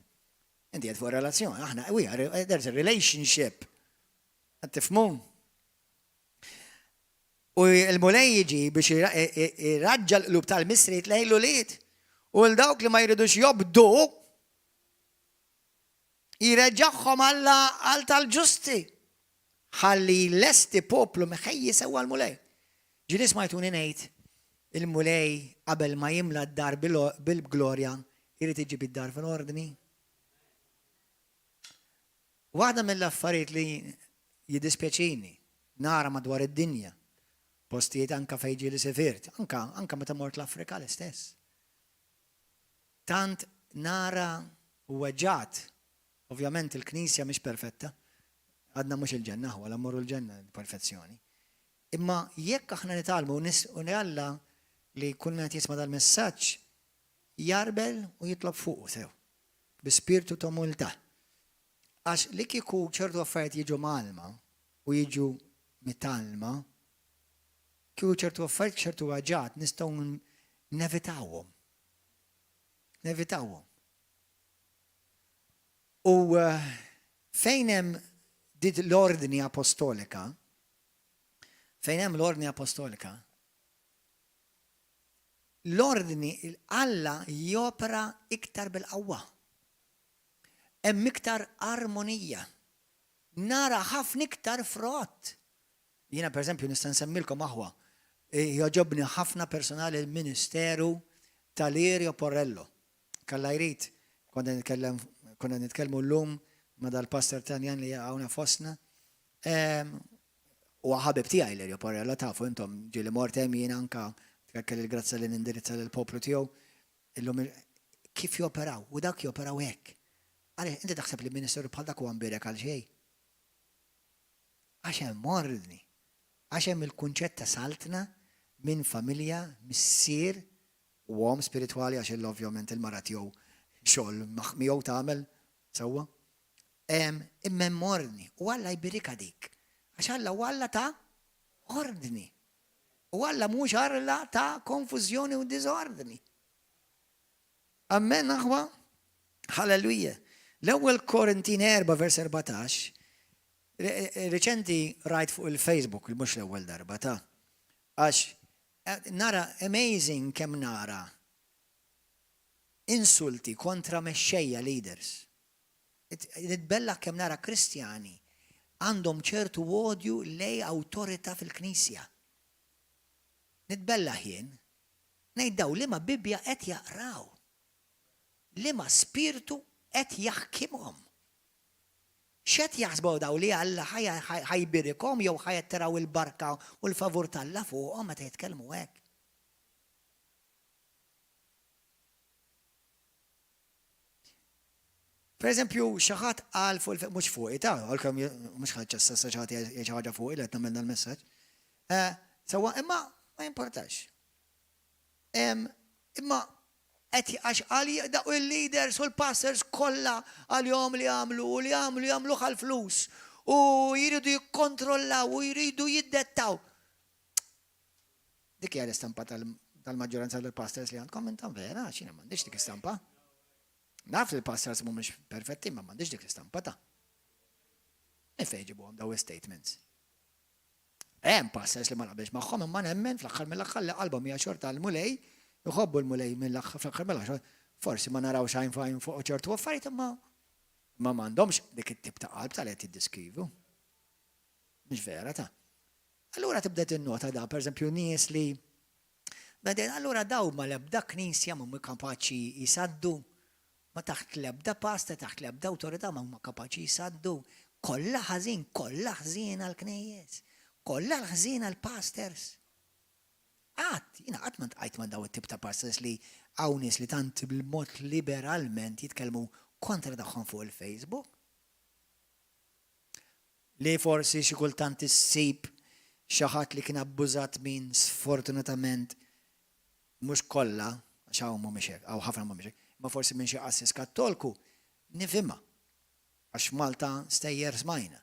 Inti qed fuq relazzjoni, aħna we are, there's a relationship. Qed tifhmu? U l-Mulej jiġi biex iraġġa l-qlub tal-missriet lejn l-ulied. U l dawk li ma jridux jobdu jreġġagħhom Alla għal tal-ġusti. Ħalli jlesti poplu mħejji sewwa l-Mulej. Ġieli smajtuni ngħid il-Mulej qabel ma jimla d-dar bil-glorja jrid iġib id-dar fil-ordni. Waħda mill-affarijiet li jiddispjaċini nara madwar id-dinja, postijiet anka fejn ġieli sifirt, anka anka meta mort l-Afrika l-istess. Tant nara weġgħat, ovvjament il-Knisja mhix perfetta, għadna mhux il-ġenna aħwa, la mmorru l-ġenna perfezzjoni. Imma jekk aħna nitgħallmu u Alla li kull min qed jisma' dal-messaġġ jarbel u jitlob fuqu sew, bi spirtu ta' umiltà. Għax li kieku ċertu affarijiet jiġu mgħallma u jiġu mitgħallma, kieku ċertu affarijiet, ċertu ħaġat nistgħu nevitawhom. Nevitawhom. U fejn hemm dit l-ordni apostolika, fejn hemm l-ordni apostolika, l-ordni Alla jopera iktar bil-qawwa. Hemm iktar armonija. Nara ħafna iktar frott. Jiena pereżempju nista' nsemmilkom aħwa, jogħġobni ħafna personali l-ministeru ta' Lirio Porrello. Kalla jrid, konna nitkellem, konna nitkellmu llum ma' dal-pastor Taljan li hawn fostna. Huwa ħabib tiegħi Lirio Porrello, tafu intom, ġieli mort hemm jien anka kelli l-grazzja li nindirizza lill-poplu tiegħu. Illum kif joperaw, u dak joperaw hekk. Għaliex inti taħseb li ministeru bħal dak huwa mbierek għal xejn? Għax hemm ordni. Għax hemm il-kunċett ta' saltna minn familja, missier u omm spiritwali għax il ovvjament il-mara tiegħu xogħol miegħu tagħmel sewwa. Imma hemm ordni u Alla jbirikha dik. Għax Alla huwa Alla ta' ordni. U Alla mhux Alla ta' konfużjoni u diżordni. Amen aħwa? Halleluja. L-ewwel Korintin 4 vers 14 Riċenti rajt fuq il-Facebook, mhux l-ewwel darba ta' għax nara amazing kemm nara insulti kontra mexxejja leaders. Nitbellaħ kemm nara Kristjani għandhom ċertu odju lej awtorità fil-Knisja. Nitbellaħ jien. Ngħid daw liema Bibbja qed jaqraw. Liema spirtu qed jaħkimhom. X'qed jaħsbu dawn li Alla ħa jbirikhom jew ħa jattiraw il-barka u l-favur t'Alla fuqhom meta jitkellmu hekk? Per eżempju, xi ħadd qal fuq il mhux fuqi ta' għalkemm mhux ħadd ċessa sa xi ħadd jgħid xi ħaġa fuqi li qed nagħmel dal-messaġġ. Eh, sewwa imma ma jimportax. Imma qed għax qal dawk il-leaders u l-pastors kollha għalihom li jagħmlu u li jagħmlu jagħmluh għall-flus u jridu jikkontrollaw u jridu jiddettaw. Dik hija l-istampa tal-maġġoranza tal-pastors li għandkom intom vera, għax jiena m'għandix dik istampa. Naf li l-pastors mhumiex perfetti, ma m'għandix dik l-istampa ta'. Minn fejn ġibuhom daw statements? Hemm pastors li ma naqbilx magħhom imma nemmen fl-aħħar mill-aħħar li qalbhom hija xorta għall-Mulej, iħobbu l-Mulej mill-aħħar fl-aħħar mill-aħħar. Forsi ma narawx għajn f'għajn fuq ċertu affarijiet imma ma m'għandhomx dik it-tip ta' qalb tal qed jiddiskrivu. Mhix vera ta'. Allura tibda tinnota da, pereżempju nies li Beden, allura daw ma l-ebda knisja mhuma kapaċi jsaddu Ma taħt l-ebda pastor, taħt l-ebda awtorità ma huma kapaċi jsaddu. Kollha ħażin, kollha ħżiena l-knejjes. Kollha l-ħżiena l-pastors. Qatt, jiena qatt ma ntqajt ma' daw it-tip ta' pastors li hawn nies li tant bil-mod liberalment jitkellmu kontra tagħhom fuq il-Facebook. Li forsi xi kultant issib xi ħadd li kien abbużat minn sfortunatament mhux kollha, għax hawn mhumiex hekk, hawn ħafna mhumiex hekk, imma forsi minn xi qassis Kattolku, nifhimha. Għax f'Malta stejjer smajna.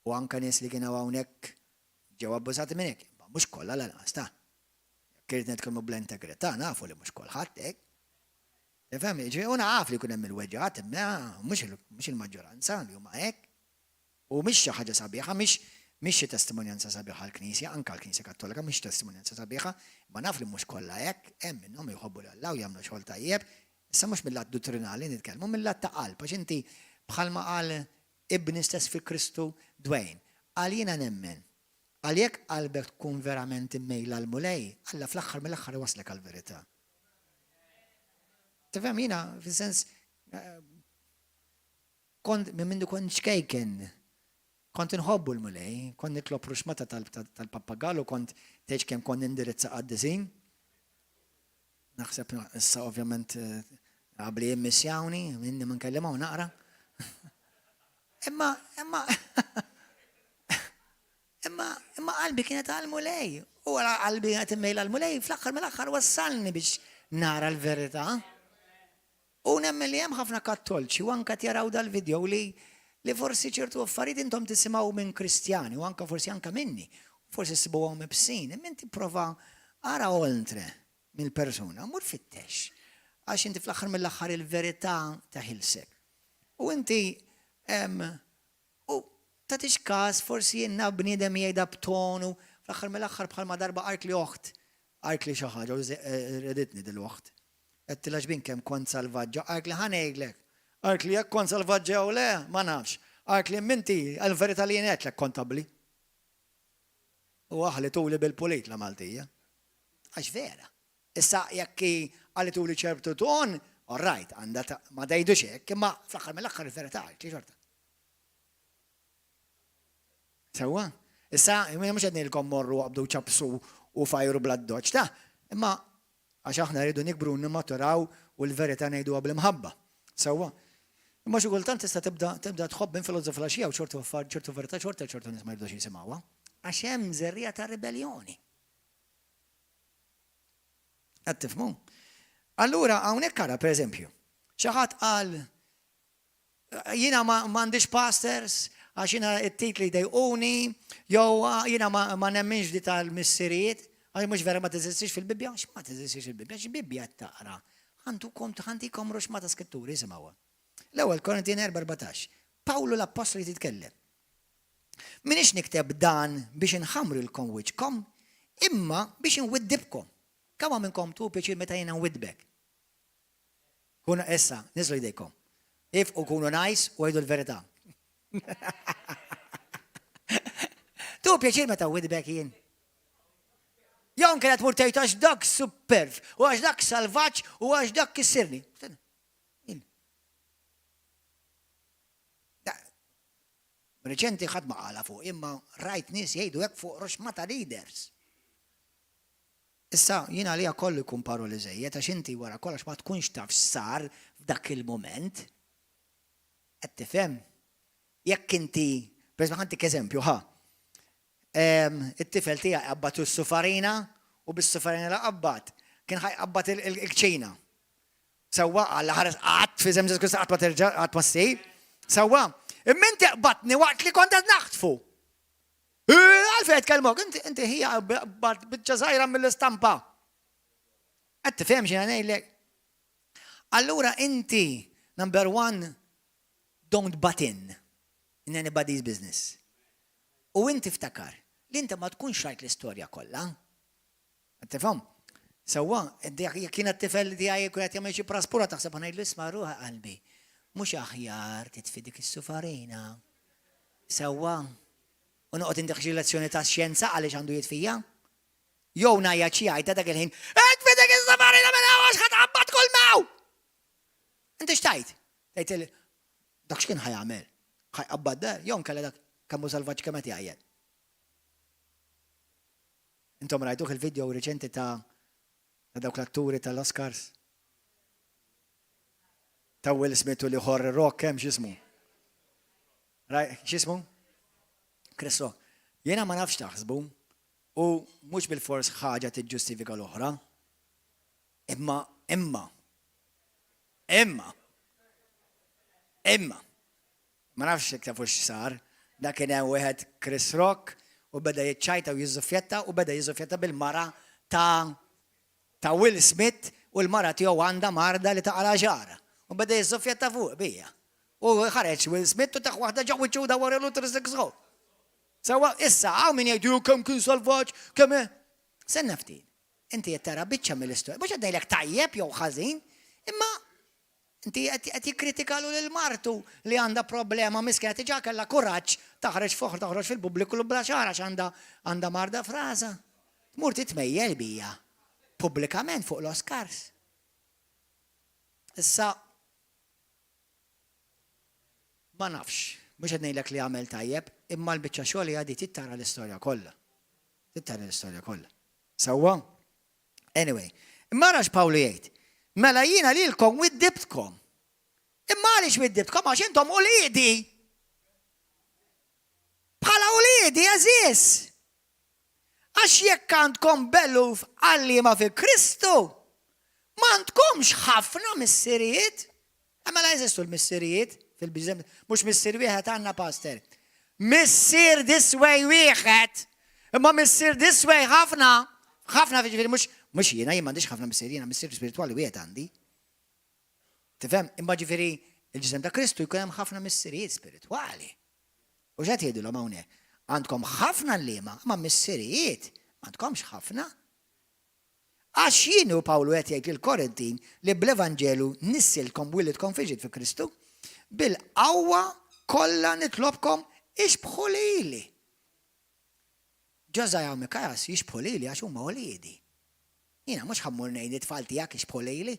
U anke nies li kienu hawnhekk ġew abbużati minn hekk, imma mhux kollha lanqas ta. Jekk irid nitkellmu bl-integrità nafu li mhux kulħadd hekk. Tifhem? Jiġifieri u naf li jkun hemm il-weġgħat imma mhux il-maġġoranza li huma hekk. U mhix xi ħaġa sabiħa, mhix mhix xi testimonjanza sabiħa għall-Knisja, anke għall-Knisja Kattolika mhix testimonjanza sabiħa, imma naf li mhux kollha hekk, hemm minnhom li jħobbu 'l Alla u jagħmlu xogħol tajjeb. Issa mhux mil-lat duttrinali nitkellmu, mil-lat ta' qalb, għax inti bħalma qal ibni stess fi Kristu Dwayne, qal jiena nemmen, qal jekk qalbek tkun verament immejla għall-Mulej, Alla fl-aħħar mill-aħħar iwasslek għall-verità. Tifhem jiena fis-sens Kont, minn mindu kont ċkejken, kont inħobbu l-Mulej, kont nitlob ruxmata tal-pappagall u kont tgħidx kemm kont nindirizza qaddisin. Naħseb issa ovvjament qabli jimmissjawni, minni ma nkellimhom naqra. Imma, imma, imma. Imma imma qalbi kienet għall-Mulej. U għala qalbi kienet immejla għall-Mulej, fl-aħħar mill-aħħar wassalni biex nara l-verità. U nemmen li hemm ħafna kattolċi u anke qed jaraw dal-video li li forsi ċertu affarijiet intom tisimgħu minn Kristjani u anke forsi anke minni, forsi ssibuhom ibsin, imma inti prova ara oltre mill-persuna, mur fittex. Għax inti fl-aħħar mill-aħħar il-verità teħilsek. U inti u tagħtix każ forsi jiena bniedem jgħidha b'tonu, fl-aħħar mill-aħħar bħalma darba qaltli oħt, qaltli xi ħaġa u reditni dil-oħt. Għedtilha x'bin kemm kont salvaġġa, qaltli ħa ngħidlek. Qaltli jekk kont salvaġġa jew le, ma nafx. Qaltli imma inti għall-verità li jien għedtlek kont abbli. U aħlituli bil-pulit la Maltija. Għax vera. Issa jekk hi qalituli ċertu ton, all right, għandha ma tgħidux hekk, imma fl-aħħar mill-aħħar il-verità qaltli xorta. Sewwa? Issa, jien mhux qed ngħidilkom morru aqbdu ċappsu u fajru bl-addoċċ, ta' imma għax aħna rridu nikbru u nimmaturaw u l-verità ngħiduha bl-imħabba. Sewwa? Imma xi kultant tista' tibda tibda tħobb minn filgħodu filgħaxija u ċertu affar ċertu verità xorta ċertu nies ma jridux jisimgħuha. Għax hemm żerriegħa ta' ribelljoni. Qed tifhmu? Allura hawnhekk ara pereżempju, xi ħadd qal Jiena m'għandix pastors għax jiena t-titli jdejquni, jew jiena ma nemminx di tal-missirijiet, għax mhux vera ma teżistix fil-Bibbja, għax ma teżistix fil-Bibbja, għax Bibbja qed taqra. Għandukom ħantikom ruxma ta' skritturi, isimgħuha. L-ewwel Korintin 4:14. Pawlu l-Appostlu jitkellem. Minix nikteb dan biex inħammrilkom wiċċkom, imma biex inwiddibkom. Kemm minnkom tu pjaċir meta jiena nwiddbek? Kunu issa, niżlu jdejkom. Ifqu kunu nice u għidu l-verità. Tu pjaċir meta widbek jien. Jew kienet tmur tgħid għax dak superv, u għax dak salvaġġ, u għax dak kissirni. Reċenti ħadd ma qala fuq, imma rajt nies jgħidu hekk fuq ruxmata leaders. Issa, jien għalija kollu jkun paroli żejjed għax inti wara kollox ma tkunx taf x'sar f'dak il-mument. Qed tifhem? Jekk inti, pereżempju ħa ntik eżempju, ħa. It-tifel tiegħi qabbad s-sufarina u bis-sufarina li qabbad kien ħa jqabbad il-kċina. Sewwa, Alla ħares qatt f'isem Ġesù Kristu qatt ma terġa' qatt ma ssir. Sewwa, imma inti qbadtni waqt li kont qed naħtfu. Għalfejn qed tkellmok, inti inti ħija biċċa żgħira mill-istampa. Qed tifhem xi ngħidlek? Allura inti, number one, don't butt in in anybody's business. U inti ftakar li inti ma tkunx rajt l-istorja kollha. Qed tifhem? Sewwa, jekk jiena t-tifel tiegħi jkun qed jagħmel xi praspura taħseb ħa ngħidlu isma' ruħ qalbi, mhux aħjar titfi dik is-sufarina. Sewwa? U noqgħod intih xi lezzjoni ta' xjenza għaliex għandu jitfija? Jew ngħajjat xi għajta dak il-ħin, itfi dik is-sufarina minn hawn għax ħa tqabbad kull m'hawn! Inti x'tgħid? Tgħid il dak x'kien ħa jagħmel? Ħa jqabbad dar? Jew inkella dak kemm hu salvaġġ kemm qed jgħajjat? Intom rajtuh il-video riċenti ta' ta' dawk l-atturi tal-Oscars? Ta' Will Smith u l-ieħor Rock hemm x'ismu? X'ismu? Chris Rock. Jiena ma nafx taħsbu u mhux bilfors ħaġa tiġġustifika l-oħra. Imma, imma, imma, imma, Ma nafx jekk tafux x'sar. Dak kien hemm wieħed Chris Rock u beda jiċċajta u jiżżuffjetta u beda jiżżuffjetta bil-mara ta' ta' Will Smith u l-mara tiegħu għandha marda li taqala' xagħarha. U beda jiżżuffjetta fuq bija. U ħareġ Will Smith u tah waħda ġo wiċċu u dawwarelu 360. Sewwa, issa hawn min jgħid kemm kien salvaġġ, kemm Stenna ftit. Inti qed tara biċċa mill-istorja. Mhux qed ngħidlek tajjeb jew ħażin, imma Inti qed jikritikalu lil martu li għandha problema miskina diġà kellha kuraġġ taħreġ fuq toħroġ fil-pubbliku bla xagħar għax għandha għandha marda f'rasha. Tmur titmejjel bija pubblikament fuq l-Oscars. Issa ma nafx, mhux qed ngħidlek li għamel tajjeb, imma l-biċċa xogħol hija di trid tara l-istorja kollha. Trid tara l-istorja kollha. Sewwa? Anyway, imma ara x'Pawlu jgħid. Mela jiena lilkom widdibtkom. Imma għaliex widdibtkom? Għax intom uliedi. Bħala uliedi, għeżież. Għax jekk għandkom b'eluf għalliema fi Kristu, m'għandkomx ħafna missirijiet. Mela jeżistu l-missirijiet fil-bniedem, mhux missier wieħed għandna pastor. Missier this way wieħed, imma missier this way ħafna, ħafna ġifieri mhux mhux jiena jien m'għandix ħafna missier, jiena missier spiritwali wieħed għandi. Tifhem? Imma ġifieri il-ġisem ta' Kristu jkun hemm ħafna missirijiet spiritwali. U x'qed jgħidulhom hawnhekk? Għandkom ħafna għalliema, imma missirijiet m'għandkomx ħafna. Għax jien u Pawlu qed jgħid lill-Korintin li bl-Evanġelu nissiltkom wilidtkom fi ġid fi Kristu, bil-qawwa kollha nitlobkom ixbħu lili. Ġożaja u Mikajas jixbħu lili għax huma uliedi. Jiena mhux ħa mmur ngħid lit-tfal tiegħek ixbħu lili.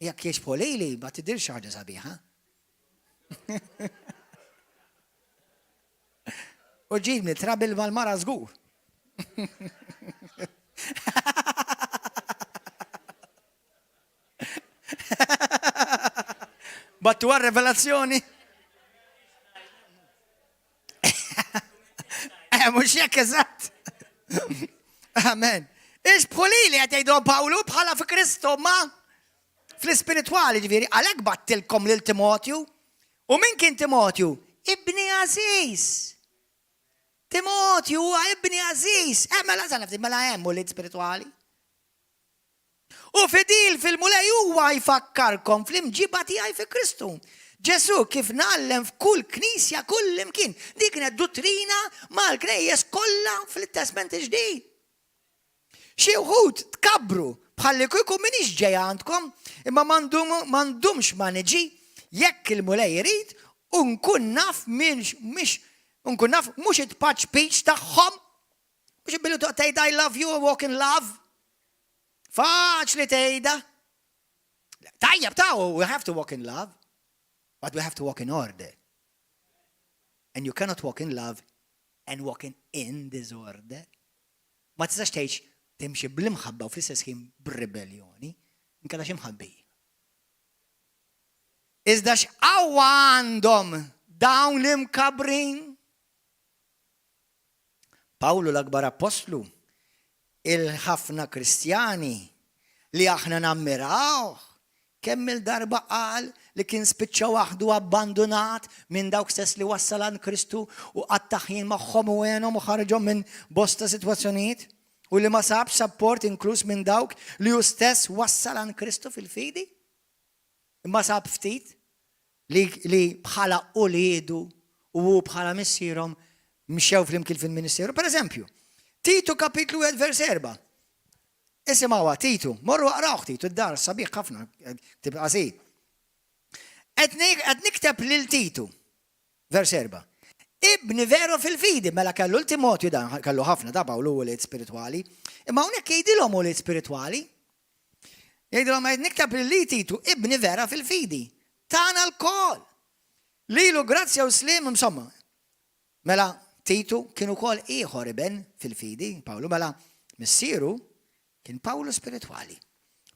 Jekk jixbħu lili ma tidhirx xi ħaġa sabiħa. U ġibni trabil mal-mara żgur. Battu għal revelazzjoni. Eh, mhux jekk eżatt. Amen. Ixbħu lili qed jgħidhom Pawlu bħala fi Kristu ma fl-ispiritwali ġifieri għalhekk battilkom lil Timotju. U min kien Timotju? Ibni għażiż. Timotju huwa ibni għażiż. Eh, mela mela hemm ulied spiritwali. U fidil fil-Mulej huwa jfakkarkom fl-imġiba tiegħi fi Kristu. Ġesù kif ngħallem f'kull knisja kullimkien. Dik kienet duttrina mal-knejjes kollha fil-Testment il-Ġdid. Xi wħud tkabbru bħalli kieku m'iniex ġej għandkom, imma ma ndumx ma niġi jekk il-Mulej irid u nkun naf mhix nkun naf mhux it-tpaċpiċ tagħhom Mhux billi toqgħod tgħid I love you walk in love. Faċli tgħidha. Tajjeb ta' we have to walk in love, but we have to walk in order. And you cannot walk in love and walk in, in disorder. Ma tistax tgħix timxi bl-imħabba u fl-istess ħin b'ribellioni, inkella xi mħabbi. Iżda x'qawwa għandhom dawn l-imkabrin? Pawlu l-akbar appostlu, il-ħafna Kristjani li aħna nammirawh, kemm-il darba qal li kien spiċċa waħdu abbandunat minn dawk stess li wassal għand Kristu u qatta' ħin magħhom u għenhom u ħarġhom minn bosta sitwazzjonijiet u li ma sabx sapport inkluż minn dawk li hu stess wassal għand Kristu fil-fidi? Imma sab ftit li, li bħala uliedu u hu bħala missierhom mxew flimkien fil-ministeru. Per eżempju, Titu kapitlu 1 vers 4. Isimgħuha Titu, morru aqrawh Titu, id-dar sabiħ ħafna, ktieb qasir. Qed nikteb lil Titu, vers 4. Ibni veru fil-fidi, mela kellu l-Timotju dan, kellu ħafna ta' Pawlu ulied spiritwali, imma hawnhekk jgħidilhom ulied spiritwali. Jgħidilhom qed nikteb lil Titu, ibni vera fil-fidi, tagħna lkoll. Lilu grazzja u sliem insomma. Mela Titu kien ukoll ieħor iben fil-fidi, Pawlu, mela missieru kien Pawlu spiritwali.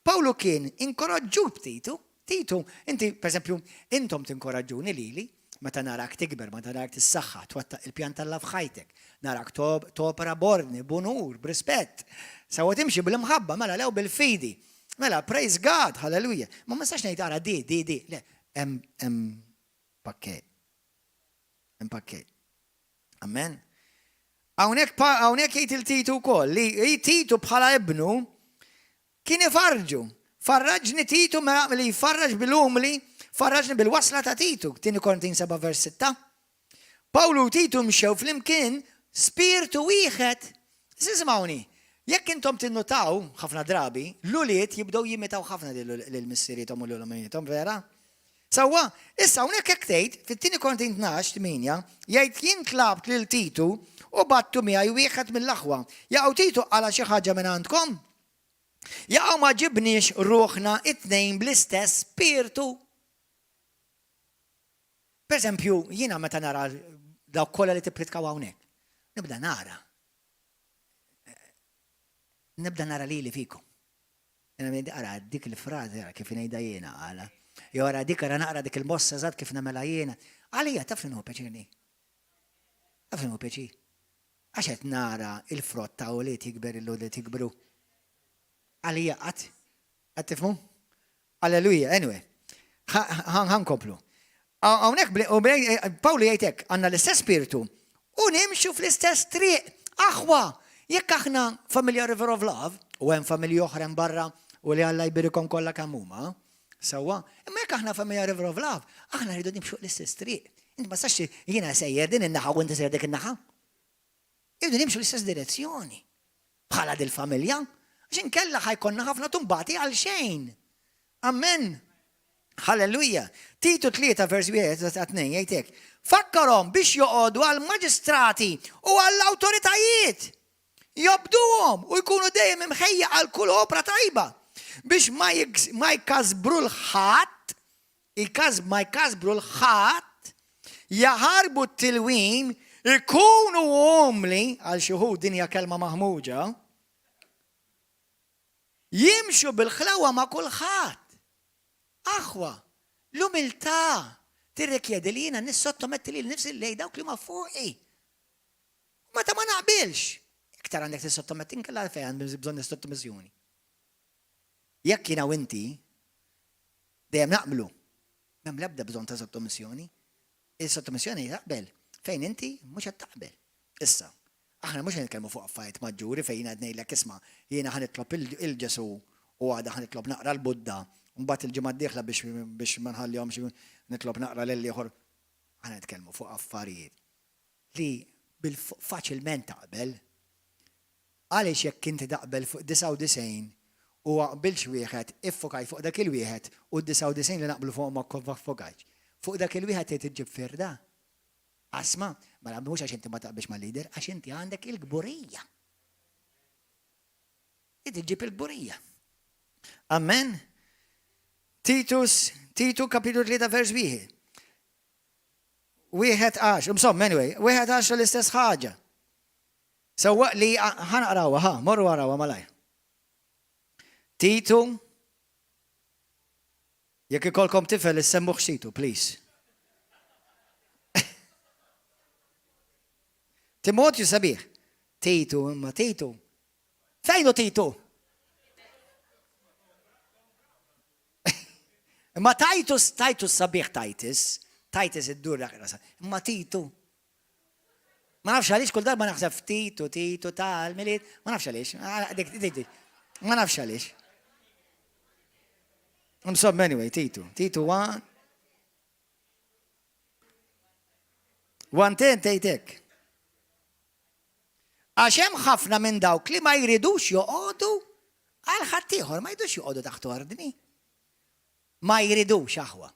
Pawlu kien inkoraġġut b'Titu. Titu, inti, per eżempju, intom tinkoraġġuni lili, meta narak tikber, meta narak tissaħħa, twettaq il-pjan t'Alla f'ħajtek, narak topera b'ordni, b'unur, b'rispett. Sewwa timxi bl-imħabba, mela lew bil-fidi. Mela, praise God, hallelujah. Ma ma nistax ngħid ara di, di, di. Le, hemm hemm pakkett. Hemm pakkett. Amen. Hawnhekk hawnhekk jgħid il-Titu wkoll li Titu bħala ibnu Kien ifarrġu. Farraġni Titu mela li jfarraġ bil-umli, farraġni bil-wasla ta' Titu, Tieni Korintin 7 vers 6. Pawlu u Titu mxew flimkien spirtu wieħed. Isimgħuni, jekk intom tinnutaw ħafna drabi, l-ulied jibdew jimitaw ħafna lil missiriethom u lil ommijiethom, vera? Sewwa, issa hawnhekk hekk tgħid, fit-Tieni Korintin 12, 8, jgħid jien tlabt lil Titu u bgħattu miegħi wieħed mill-aħwa. Jaqgħu Titu qala' xi ħaġa minn għandkom? Jaqgħu ma ġibniex ruħna it-tnejn bl-istess spirtu? Per eżempju, jiena meta nara dawk kollha li tippritkaw hawnhekk, nibda nara. Nibda nara lili fikom. Jiena ngħid ara dik il-frażi ara kif ngħidha jiena għala. Jew ara dik ara naqra dik il-mossa eżatt kif nagħmilha jiena. Għalija taf li nieħu pjaċir ni. Taf li nieħu pjaċir. Għax qed nara il-frott ta' ulied jikber il-ulied jikbru. Għalija qatt. Qed tifhmu? Alleluja, anyway. Ħa nkomplu. Hawnhekk Pawlu jgħid hekk, għandna l-istess spiritu u nimxu fl-istess triq. Aħwa, jekk aħna familja River of Love, u hemm familji oħra hemm barra u li Alla jbirikhom kollha kemm huma, sewwa, imma jekk aħna familja River of Love, aħna rridu nimxu l-istess triq. Inti ma tistax jiena sejjer din in-naħa u inti sejjer dik in-naħa. Irridu nimxu l-istess direzzjoni bħala dil-familja, għax inkella ħa jkollna ħafna tumbati għal xejn. Amen. Halleluja. Titu 3 vers 1 sa 2 jgħid hekk. Fakkarhom biex joqogħdu għall-maġistrati u għall-awtoritajiet. Jobduhom u jkunu dejjem imħejja għal kull opra tajba biex ma jkasbru l-ħadd, ma jkasbru l-ħadd, jaħarbu t-tilwim, ikunu umli, għal xi wħud din hija kelma maħmuġa, jimxu bil-ħlawa ma' kulħadd. Aħwa, l-umiltà tirrikjedi li jiena nissottometti lili nnifsi lejn dawk li huma fuqi. U meta ma naqbilx, iktar għandek tissottometti inkella għalfejn għandi bżonn is-sottomissjoni. Jekk jiena u inti dejjem naqblu, m'hemm l-ebda bżonn ta' sottomissjoni. Il-sottomissjoni taqbel fejn inti mhux qed taqbel. Issa, aħna mhux qed nitkellmu fuq affarijiet maġġuri fejn jiena qed ngħidlek isma' jiena ħa nitlob 'il Ġesù u għada ħa nitlob naqra l-Budda, u mbagħad il-ġimgħa d-dieħla biex biex ma nħallihomx nitlob naqra lill-ieħor. Aħna nitkellmu fuq affarijiet li bil faċilment taqbel. Għaliex jekk inti taqbel fuq 99 u ma qbiltx wieħed, iffokajt fuq dak il-wieħed u d-99 li naqblu fuqhom ma ffokajtx. Fuq dak il-wieħed trid iġġib firda? Qasma? Mela mhux għax inti ma taqbilx mal-leader, għax inti għandek il-kburija. Inti ġġib il-kburija. Amen. Titus, Titu kapitlu 3 vers 1. Wieħed għax, insomma, anyway, wieħed għax l-istess ħaġa. Sewwa li ħa naqrawha, ħa, morru arawha malajr. Titu, jekk ikolkom tifel issemmuh Titu, please. Timotju sabiħ. Titu, imma Titu. Fejnu Titu? Imma Titus, Titus sabiħ Titus, Titus iddur dak Imma Titu. Ma nafx għaliex kull darba naħseb f'Titu, Titu tal-Milied, ma nafx għaliex. Ma nafx għaliex. Insomma, anyway, Titu. Titu 1. 1 tgħid hekk. Għax hemm ħafna minn dawk li ma jridux joqogħdu għal ħaddieħor, ma jridux joqogħdu taħt ordni. Ma jridux aħwa.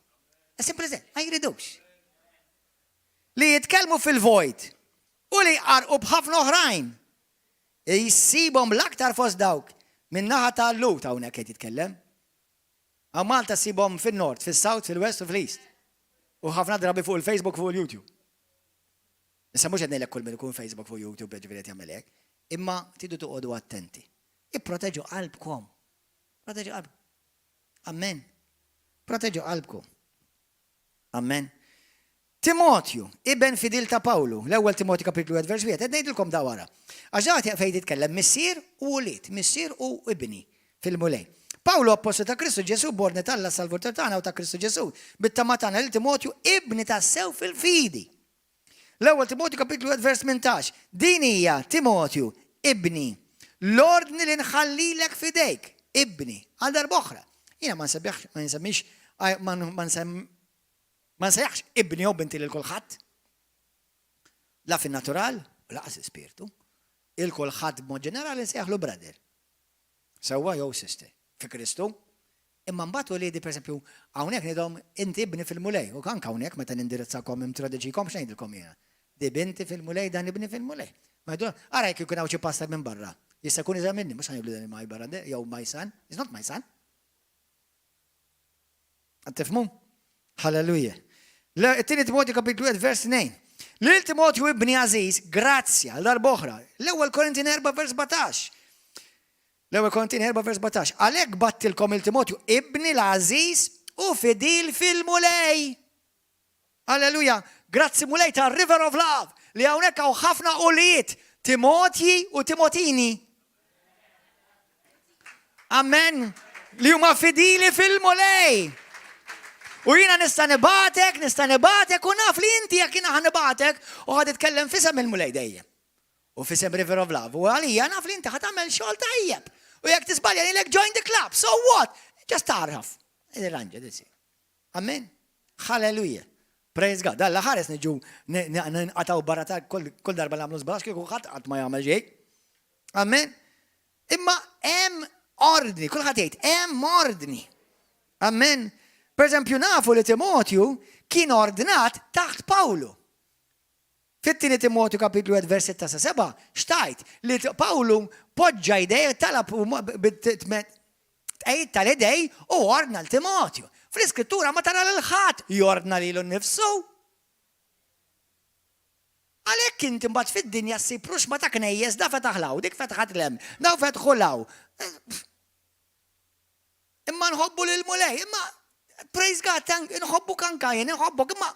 Simple as ma jridux. Li jitkellmu fil-vojt u li jqarqu b'ħafna oħrajn. Jsibhom l-aktar fost dawk min-naħa ta' Lut hawnhekk qed jitkellem. Hawn Malta ssibhom fin-Nord, fis-South, fil-West u fl-East. U ħafna drabi fuq il-Facebook fuq il-YouTube. Issa mhux qed ngħidlek kull min ikun Facebook fuq YouTube jiġifieri qed jagħmel hekk, imma tridu toqogħdu attenti. Ipproteġu qalbkom. Proteġu qalbkom. Amen. Proteġu qalbkom. Amen. Timotju, iben fidil ta' Pawlu, l-ewwel Timotju kapitlu 1 vers 1, qed ngħidilkom da wara. Għax da fejn jitkellem missier u ulied, missier u ibni fil-Mulej. Pawlu appostlu ta' Kristu Ġesù b'ordni t'Alla s-Salvatur tagħna u ta' Kristu Ġesù, bit-tama tagħna lil Timotju ibni tassew fil-fidi. L-ewwel Timotju kapitlu 1 vers 18. Din hija, Timotju, ibni, l-ordni li nħallilek f'idejk, ibni, għal darb'oħra. Jiena ma nsebbiħx, ma nsemmix, ma ma nsejjaħx ibni jew binti lil kulħadd. La fin-natural u laqas l-ispirtu. Il kulħadd b'mod ġenerali nsejjaħlu brother. Sewwa jew sister. Fi Kristu. Imma mbagħad uliedi pereżempju hawnhekk ngħidhom inti ibni fil-Mulej. U anke hawnhekk meta nindirizzakom introduċikom x'ngħidilkom jiena? Di binti fil-Mulej, dan ibni fil-Mulej. Ma jgħidu, ara jekk ikun hawn xi pastor minn barra. Jista' jkun iżgħar minni, mhux ħa ngħidlu dan my brother jew my son. He's not my son. Qed tifhmu? Halleluja. It-tieni Timotju kapitlu 1 vers 2. Lil Timotju ibni għażiż, grazzja għal darb'oħra. L-ewwel Korintin 4 vers 17. L-ewwel Korintin 4 vers 17. Għalhekk bgħattilkom il Timotju ibni l-għażiż u fidil fil-Mulej. Alleluja! Grazzi Mulej ta' River of Love li hawnhekk hawn ħafna ulied. Timotji u Timotini. Amen. Li huma fidili fil-Mulej. U jiena nista' nibatek, nista' nibatek u naf li inti jekk jiena ħa nibatek u ħa titkellem f'isem il-Mulej dejjem. U f'isem River of Love. U għalija naf li inti ħa tagħmel xogħol tajjeb. U jekk tiżbalja ngħidlek join the club. So what? Just tarħaf. Irranġa disi. Amen. Hallelujah. Praise God. Alla ħares niġu nqataw barra ta' kull darba nagħmlu żball kieku ħadd qatt ma jagħmel xejn. Amen. Imma hemm ordni, kulħadd jgħid hemm ordni. Amen. Per eżempju nafu li Timotju kien ordnat taħt Pawlu. Fit-tieni Timotju kapitlu 1 vers 6 sa 7, xtajt li Pawlu poġġa jdej talab tqegħid tal-idej u ordna l Timotju. Fl-iskrittura ma tara lil ħadd jordna lilu nnifsu. Għalhekk inti mbagħad fid-dinja ssib ruxma ta' knejjes da fetaħ 'l hawn, dik fetħet 'l hemm, daw fetħu 'l hawn. Imma nħobbu lill-Mulej, imma praise God, nħobbuk anka jien, inħobbok, imma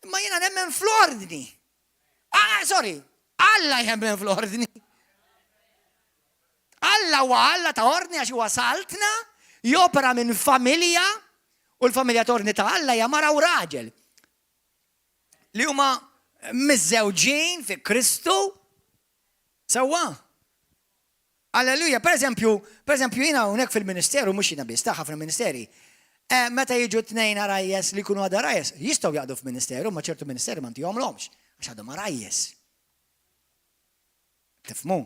imma jiena nemmen fl-ordni. Ah, sorry, Alla jemmen fl-ordni. Alla huwa Alla ta' ordni għax huwa saltna, jopera minn familja, u l-familja t'ordni ta' Alla hija mara u raġel. Li huma miżżewġin fi Kristu. Sewwa. Alleluja. Per eżempju, per eżempju jiena hawnhekk fil-ministeru mhux jiena biss, ta' ħafna ministeri. Eh, meta jiġu tnejn arajjes li jkunu għadha arajjes, jistgħu jaqdu f'ministeru, ma ċertu ministeri ma ntihomlhomx għax għadhom arajjes. Tifhmu?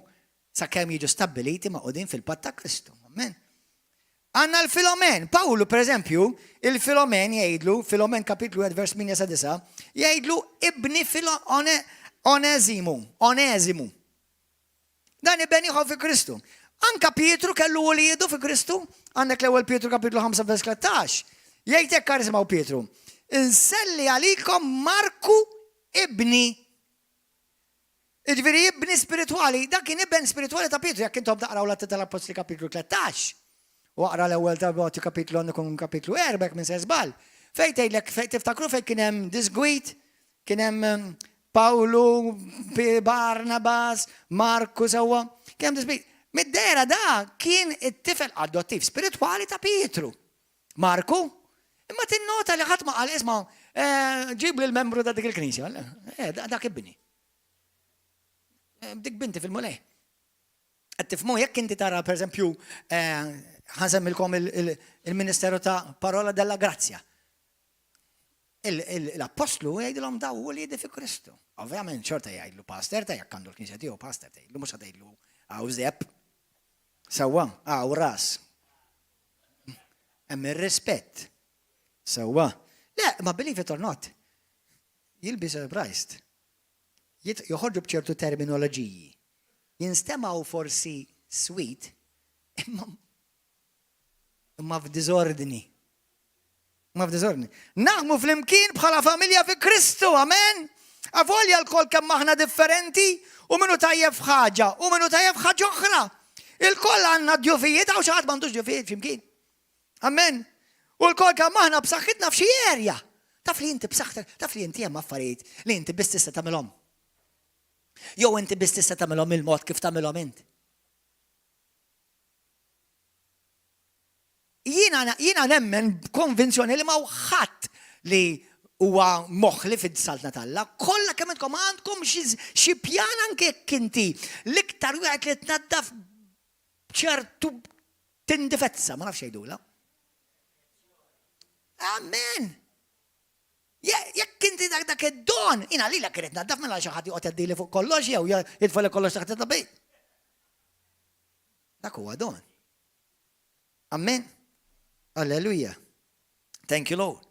Sakemm jiġu stabbiliti magħqudin fil-patt ta' Kristu. Amen. Għandna l-Filomen. Pawlu, per eżempju, il-Filomen jgħidlu, Filomen kapitlu 1 vers 8 sa 9, jgħidlu ibni Filo Onezimu, Onezimu. Dan iben ieħor fi Kristu. Anka Pietru kellu uliedu fi Kristu. Għandek l-ewwel Pietru kapitlu 5 vers 13. Jgħid hekk isimgħu Pietru. Inselli għalikom Marku ibni. Jiġifieri ibni spiritwali, dak kien iben spiritwali ta' Pietru, jekk intom taqraw l-Atti tal-Appostli kapitlu 13. U aqra l-ewwel ta' Timotju kapitlu għandu jkun kapitlu 4 jekk minn se żball. Fejn tgħidlek fejn tiftakru fejn kien hemm disgwid, kien hemm ehm, Pawlu, Barnabas, Marku sewwa, kien hemm disgwid. Mid-dera da kien it-tifel adottiv spiritwali ta' Pietru. Marku, imma tinnota li ħadd ma qal isma' eh, ġib lil membru ta' dik il-knisja. Eh, dak ibni. Eh, dik binti fil-mulej. Qed tifhmu jekk inti tara pereżempju ħansemmilkom il-Ministeru ta' Parola della Grazzja. L-appostlu jgħidilhom daw u li fi Kristu. Ovvjament xorta jgħidlu pastor ta' jekk għandu l-knisja tiegħu pastor tgħidlu mhux tgħidlu għaw zepp. Sewwa, għaw ras. Hemm ir-rispett. Sewwa. Le, ma believe it or not, you'll be surprised. Joħorġu b'ċertu terminoloġiji. Jinstemgħu forsi sweet, imma imma f'diżordni. Imma f'diżordni. Naħdmu flimkien bħala familja fi Kristu, amen? Avolja lkoll kemm aħna differenti u minnu tajjeb f'ħaġa u minnu tajjeb f'ħaġa oħra. Ilkoll għandna djufijiet, hawn xi ħadd m'għandux djufijiet flimkien. Amen. U lkoll kemm aħna b'saħħitna f'xi erja. Taf li inti b'saħħtek, taf li inti hemm affarijiet li inti biss tista' tagħmilhom. Jew inti biss tista' tagħmilhom il-mod kif tagħmilhom int. Jiena jiena nemmen b'konvinzjoni li ma ħadd li huwa moħli fid-saltna t'Alla, kollha kemm intkom għandkom xi pjan anke jekk inti l-iktar wieħed li tnaddaf ċertu Tindifezza, ma nafx jgħidulha. Amen. Jekk inti dak dak id-don, jina li l irid naddaf mela xi ħadd joqgħod jgħaddili fuq kollox jew jitfali kollox taħt it-tabib. Dak huwa don. Amen. Alleluja. Thank you, Lord.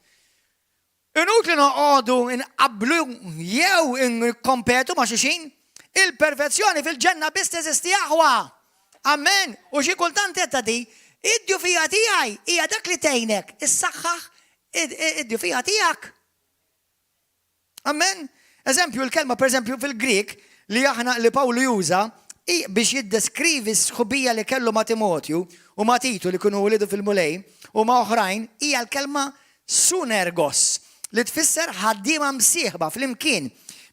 Inutli noqogħdu nqabblu jew nikkompetu ma' xulxin. Il-perfezzjoni fil-ġenna biss teżisti aħwa. Amen. U xi kultant għedtha di, id-djufija tiegħi hija dak li tgħinek issaħħaħ id-djufija tiegħek. Amen. Eżempju, il-kelma pereżempju fil-Grieg li aħna li Pawlu juża biex jiddeskrivi s-sħubija li kellu ma' Timotju u ma' Titu li kienu wliedu fil-Mulej u ma' oħrajn hija l-kelma sunergos li tfisser ħaddiema msieħba flimkien.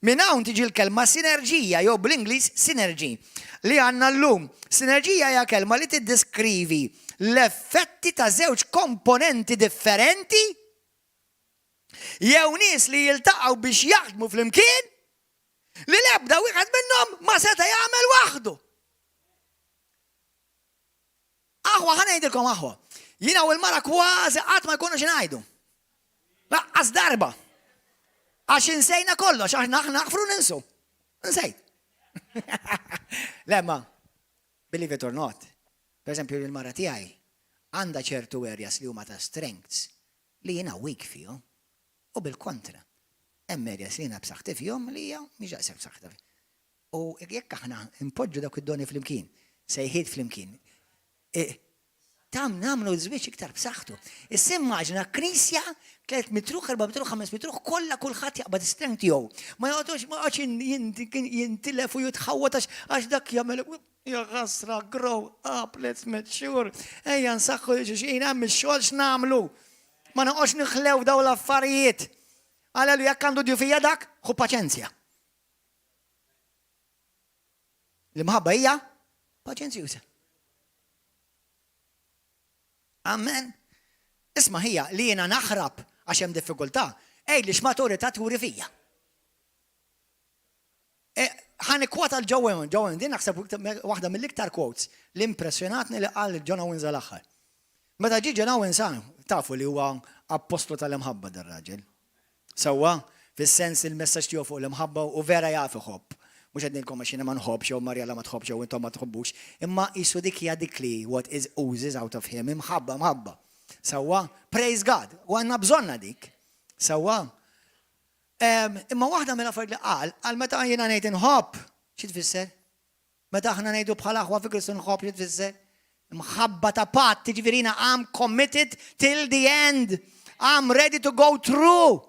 Minn hawn tiġi l-kelma sinerġija jew bl-Ingliż synergy li għandna llum. Sinerġija hija kelma li tiddeskrivi l-effetti ta' żewġ komponenti differenti jew nies li jiltaqgħu biex jaħdmu flimkien li l-ebda wieħed minnhom ma seta' jagħmel waħdu. Aħwa, ħa ngħidilkom aħwa, jiena u l-mara kważi qatt ma jkunu xi ngħidu. Laqqas darba. Għax insejna kollox, għax aħna naħfru ninsu. Nsejt. Le ma, believe it or not, per eżempju il-mara tiegħi għandha ċertu areas li huma ta' strengths li jiena weak fihom u bil-kontra. Hemm areas li jiena b'saħħti fihom li hija mhix daqshekk b'saħħitha. U jekk aħna npoġġu dawk id-doni flimkien, sejħiet flimkien, e, tam nagħmlu żwieġ iktar b'saħħtu. Issa immaġina knisja 300 ruħ, 400 ruħ, 500 ruħ, kollha kulħadd jaqbad is-strength tiegħu. Ma joqgħodux ma joqgħodx jintilef u jitħawwad għax dak jagħmel ja ħasra grow up, let's mature. Ejja nsaħħu lil xulxin hemm ix-xogħol x'nagħmlu. Ma noqgħodx nħlew dawn l-affarijiet. Għalelu jekk għandu djufija dak, ħu paċenzja. L-imħabba hija paċenzjuża. Amen. Isma' ħija li jiena naħrab għax hemm diffikultà, ej li x'maturità turi fija. E, ħa nikkwota l-Joe Owen, Joe Owen, din naħseb waħda mill-iktar quotes li impressjonatni li qal John Owens għal-aħħar. Meta ġie John Owens, tafu li huwa appostlu tal-imħabba dar-raġel. Sewwa, fis-sens li l-messaġġ tiegħu fuq l-imħabba u vera jaf iħobb. Mhux qed ngħidilkom għax jiena ma nħobbx jew Mariella ma tħobbx jew intom ma tħobbux, imma qisu dik hija dik li what is oozes out of him, imħabba, mħabba. Sewwa? Praise God! U għandna bżonnha dik. Sewwa? Imma waħda mill-affarijiet li qal, qal meta jiena ngħid inħobb, xi tfisser? Meta aħna ngħidu bħala aħwa fi Kristu nħobb xi tfisser? Mħabba ta' patt, jiġifieri jiena I'm committed till the end. I'm ready to go through.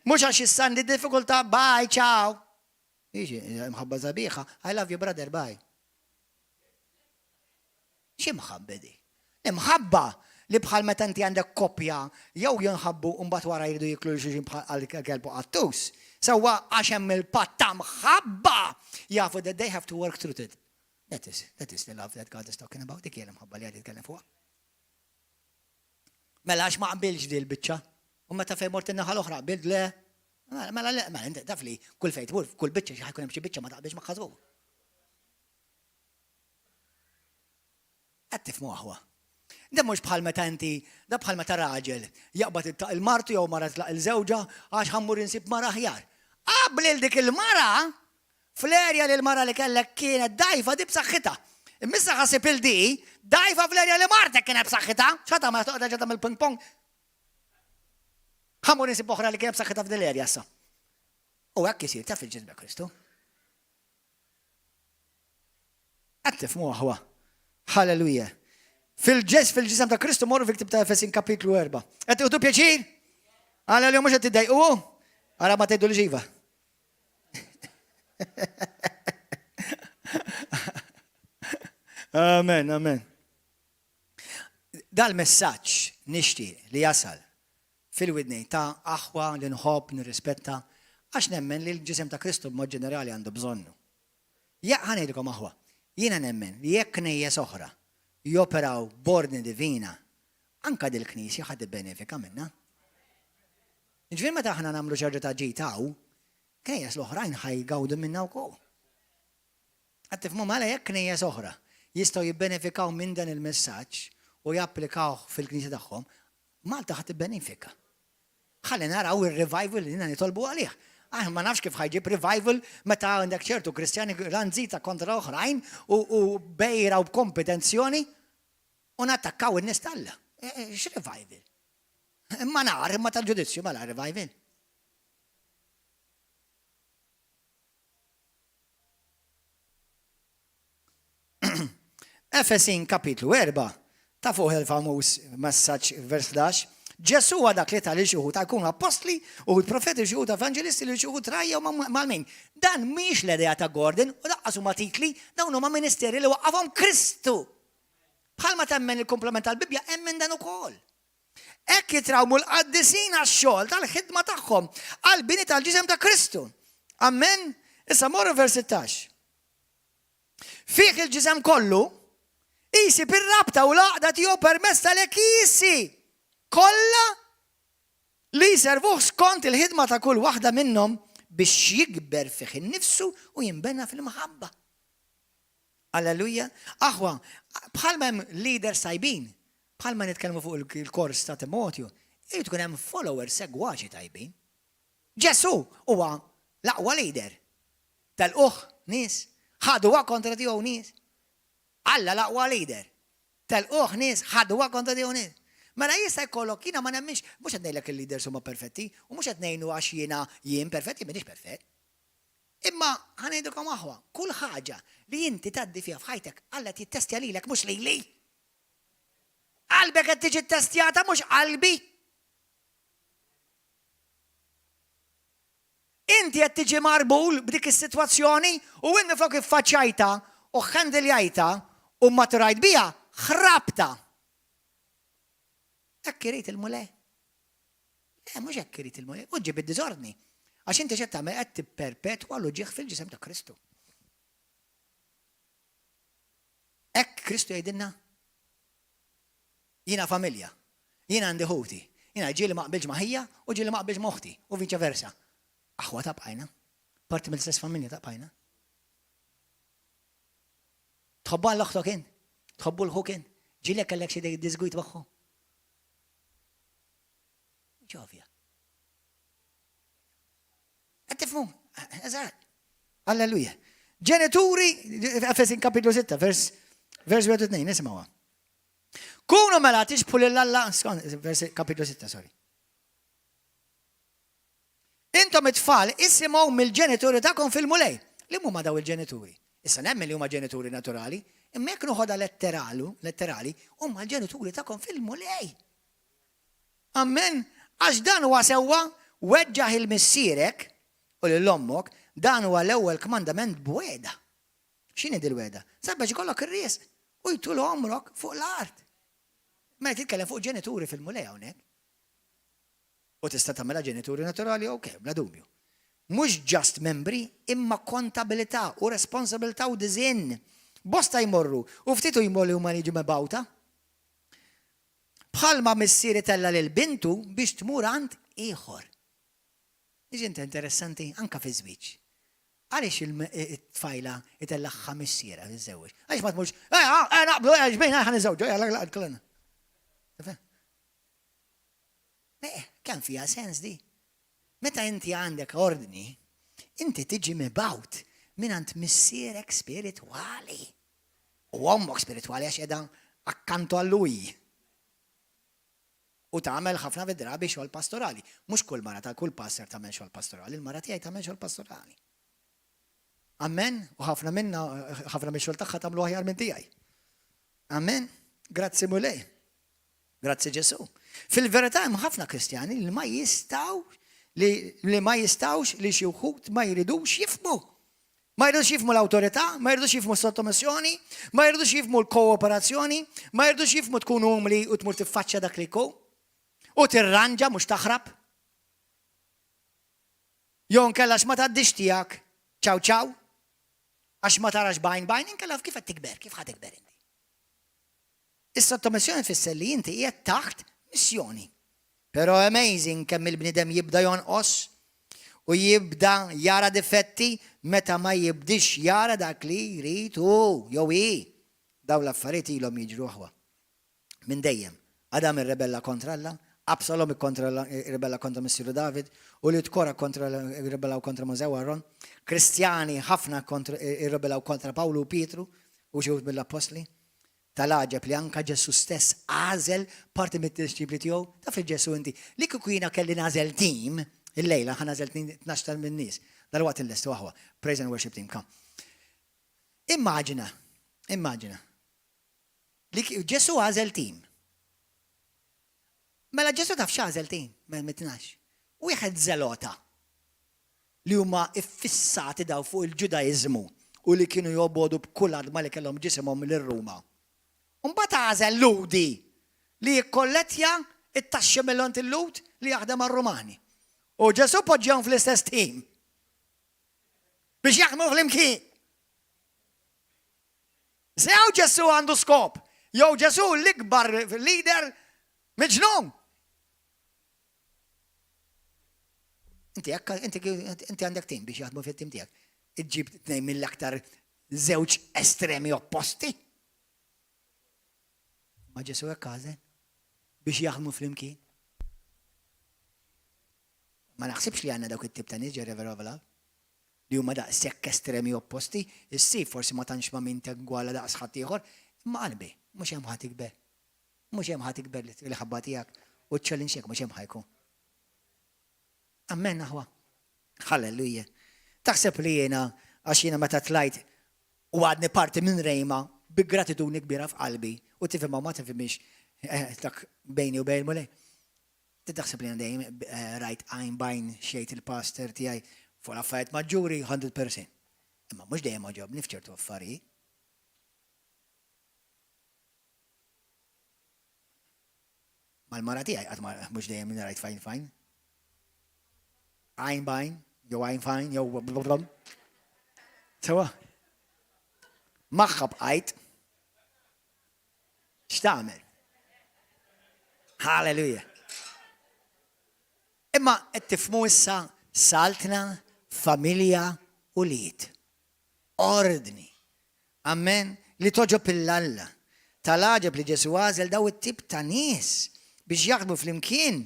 Mhux għax issa għandi diffikultà, bye, ciao. Iġi, mħabba sabiħa, I love you brother, bye. Xi mħabba di? Imħabba li bħal meta inti għandek koppja jew jinħabbu u mbagħad wara jridu jiklu lil xulxin bħal kelb u qattus. Sewwa għax hemm il-patt ta' mħabba jafu that they have to work through it. That is, that is the love that God is talking about, dik hija l-imħabba li qed jitkellem fuqha. Mela għax ma qbilx di l-biċċa. U meta fejn mort in-naħa l-oħra qbilt le. Mela, mela le, mela inti taf li kull fejn tmur, kull biċċa xi ħajkun hemm xi biċċa ma taqbilx magħha żgur. Qed tifhmu aħwa? Dan mhux bħal meta inti, da bħal meta raġel jaqbad itlaq il-martu jew mara tlaq il-żewġha għax ħa mmur insib mara aħjar. Qabel dik il-mara, fl-erja li l-mara li kellek kienet dgħajfa di b'saħħitha. Imma issa ħa ssib il di dgħajfa fl-erja li martek kienet b'saħħitha. X'ħa tagħmel toqgħod terġa' tagħmel ping pong? Ħa mmur insib oħra li kienet b'saħħitha f'din l-erja issa. U hekk isir taf il-ġisem ta' Kristu. Qed tifhmu aħwa? Halleluja. Fil-ġes fil-ġisem ta' Kristu morru fil-ktib ta' Efesin kapitlu 4. Qed tieħdu pjaċir? Halleluja mhux qed tiddejqu? Ara ma tgħidu li ġiva. Amen, amen. Dal-messaġġ nixtieq li jasal fil-widnejn ta' aħwa li nħobb, nirrispetta, għax nemmen li l-ġisem ta' Kristu b'mod ġenerali għandu bżonnu. Ja, ħa ngħidilkom aħwa, jiena nemmen li jekk knejjes oħra joperaw b'ordni divina, anka dil-knisja ħa tibbenefika minnha. Jiġifieri meta aħna nagħmlu xi ħaġa ta' ġid hawn, knejjes l-oħrajn ħa jgawdu minnha wkoll. Qed tifhmu mela jekk knejjes oħra jistgħu jibbenefikaw minn dan il-messaġġ u japplikawh fil-knisja tagħhom, Malta ħa tibbenifika. Ħalli naraw ir-revival li ilna nitolbu għalih. Aħna ma nafx kif ħa jġib revival meta għandek ċertu Kristjani ranzita kontra oħrajn u, u bejra u b'kompetenzjoni u nattakkaw in-nies t'Alla. E, e, x'revival? Imma nar, imma tal-ġudizzju, mela revival. Efesin kapitlu 4, ta' fuq il-famuż messaġġ vers 11, Ġesù huwa dak li ta lil xi wħud jkunu appostli, uħud profeti, xi wħud evanġelisti, lil xi wħud rgħajja u mgħallmin. Dan mhix l-idea ta' Gordon u lanqas huma titli, dawn huma ministeri li waqqafhom Kristu. Bħalma temmen il-komplement tal-Bibbja, emmen dan ukoll. Hekk jitrawmu l-qaddisin għax-xogħol tal-ħidma tagħhom, għall-bini tal-ġisem ta' Kristu. Amen? Issa morru vers 16. Fih il-ġisem kollu jsib ir-rabta u l-għaqda tiegħu permezz tal-għekiesi kollha li jservuh skont il-ħidma ta' kull waħda minnhom biex jikber fih innifsu u jinbena fil-mħabba. Alleluja. Aħwa, bħalma hemm leaders tajbin, bħalma nitkellmu fuq il-kors ta' Timotju, irid ikun hemm followers segwaċi tajbin. Ġesù huwa l-aqwa leader. Telquh nies, ħaduha kontra tiegħu nies. Alla l-aqwa leader. Telquh nies, ħaduha kontra tiegħu nies. Mela jista' jkollok, jiena ma nemminx, mhux qed ngħidlek il-leaders huma perfetti, u mhux qed ngħinu għax jiena jien perfett, jien m'iniex perfett. Imma ħa ngħidilkom aħwa, kull ħaġa li inti tgħaddi fiha f'ħajtek, Alla qed jittestja lilek mhux lili. Qalbek qed tiġi ttestjata mhux qalbi. Inti qed tiġi marbul b'dik is-sitwazzjoni u int minflok iffaċċjajtha u ħħendiljajtha u mmaturajt biha, ħrabtha. Hekk irid il-Mulej. Le, mhux hekk irid il-Mulej. U ġġib id-diżordni. Għax inti x'qed tagħmel qed tipperpetwa l-uġigħ fil-ġisem ta' Kristu. Hekk Kristu jgħidilna? Jiena familja. Jiena għandi ħuti. Jiena ġieli ma qbiltx ma' ħija u ġieli ma qbiltx ma' oħti u viċa versa. Aħwa ta' bqajna. Parti mill-istess familja ta' bqajna. Tħobbha l-oħtok int? Tħobbu l-ħuk int? Ġieli kellek xi disgwid magħhom? Ġovja. Qed tifhmu? Eżatt. Alleluja. Ġenituri, Efesin kapitlu 6, vers vers 1 2, nisimgħuha. Kunu mela tixbħu lil Alla, vers kapitlu 6, sorry. Intom it-tfal isimgħu mill-ġenituri tagħkom fil-Mulej. Li huma daw il-ġenituri? Issa nemmen li huma ġenituri naturali, imma jekk noħodha letteralu, letterali, huma l-ġenituri tagħkom fil-Mulej. Amen. Għax dan huwa sewwa, weġġaħ il-missierek u lil ommok, dan huwa l-ewwel kmandament b'wegħda. X'inhi dil-wegħda? Sabiex ikollok ir-riżq u jtul għomrok fuq l-art. Mela titkellem fuq ġenituri fil-Mulej hawnhekk. U tista' tagħmilha ġenituri naturali, ok, bla dubju. Mhux just membri, imma kontabilità u responsabilità u diżinn. Bosta jmorru u ftit u jmorru huma li jiġu mibgħuta. Bħalma missier itella' lil bintu biex tmur għand ieħor. Mhix inta interessanti anke fiż-żwieġ. Għaliex it-tfajla itellagħha missierha tiżżewweġ? Għaliex ma tmurx, eh, ah, eh, naqblu, eh, ġbejna ħa niżżewġu, eh, laqgħad kollha. Eh, kemm fiha sens di? Meta inti għandek ordni, inti tiġi mibgħut mingħand missierek spiritwali. U ommok spiritwali għax qiegħda akkanto għal lui. U tagħmel ħafna mid-drabi xogħol pastorali. Mhux kull mara ta' kull pastor tagħmel xogħol pastorali, il-mara tiegħi tagħmel xogħol pastorali. Amen. U ħafna minna, ħafna mix-xogħol tagħha tagħmlu aħjar minn tiegħi. Amen. Grazzi Mulej. Grazzi Ġesù. Fil-verità hemm ħafna Kristjani li ma jistgħu li, li ma jistgħux li xi wħud ma jridux jifhmu. Ma jridux jifhmu l-awtorità, ma jridux jifhmu s-sottomissjoni, ma jridux jifhmu l-kooperazzjoni, ma jridux jifhmu tkun umli u tmur tiffaċċja dak li jkun. U tirranġa mhux taħrab. Jew inkella ma tgħaddix tiegħek, ċaw ċaw, għax ma tarax bajn bajn, inkella kif qed tikber, kif ħa tikber inti. Is-sottomissjoni tfisser li inti qiegħed taħt missjoni. Però amazing kemm il-bniedem jibda jonqos u jibda jara difetti meta ma jibdix jara dak li jrid hu jew hi. Dawn l-affarijiet ilhom jiġru aħwa. Minn dejjem. Adam irrebella kontra Alla, Absalom irrebella kontra missieru David, ulied Kora kontra irrebellaw kontra Mosè u Aron, Kristjani ħafna irrebellaw kontra Pawlu u Pietru u xi wħud mill-appostli. Tal-għaġeb li anke Ġesù stess għażel parti mid-dixxipli tiegħu. Taf li Ġesù inti, li kieku jiena kelli nagħżel tim, illejla ħa nagħżel 12 tal min-nies. Dalwaqt inlestu aħwa. Praise and worship team, come. Immaġina, immaġina. Li Ġesù għażel tim. Mela Ġesù taf x'għażel tim mit-tnax. Wieħed zelota li huma iffissati daw fuq il-Ġudaiżmu u li kienu jobogħdu b'kull għadma li kellhom ġisimhom lil Ruma. U mbagħad għażel Lhudi li jikkollettja t-taxxi mill-għond il-Lhud li jaħdem għar-Rumani. U Ġesù poġġihom fl-istess tim. Biex jaħdmu flimkien. Sew Ġesù għandu skop, jew Ġesù l-ikbar leader miġnun. Inti jekk inti inti għandek tim biex jaħdmu fit-tim tiegħek. Iġġib tnejn mill-aktar żewġ estremi opposti. Ma Ġesù hekk għażel biex jaħdmu flimkien. Ma naħsibx li għandna dawk it-tip ta' nies ġo River of Love li huma daqshekk estremi opposti, issib forsi ma tantx ma' min tegwala daqs ħaddieħor, imma qalbi, mhux hemm ħa tikber. Mhux hemm ħa tikber l-ħabba tiegħek u ċ-challenge tiegħek mhux hemm ħa jkun. Amen aħwa. Halleluja. Taħseb li jiena għax jiena meta tlajt u għadni parti minn Rejma bi gratitudni kbira f'qalbi u tifhimha u ma tifhimhiex eh, dak bejni u bejn il-Mulej. Taħseb li jiena dejjem eh, rajt għajn bajn xejt il-pastor tiegħi fuq l-affarijiet maġġuri 100%. Imma mhux dejjem għoġobni f'ċertu affarijiet. Mal-mara tiegħi qatt ma mhux dejjem rajt fajn fajn. Għajn bajn, jew għajn fajn, jew blablabla. Sewa. Magħha bqajt. X'tagħmel? Halleluja. Imma qed tifhmu issa saltna, familja u lied. Ordni. Amen. Li togħġob 'il Alla. Tal-għaġeb li Ġesù għażel daw it-tip ta' nies biex jaħdmu flimkien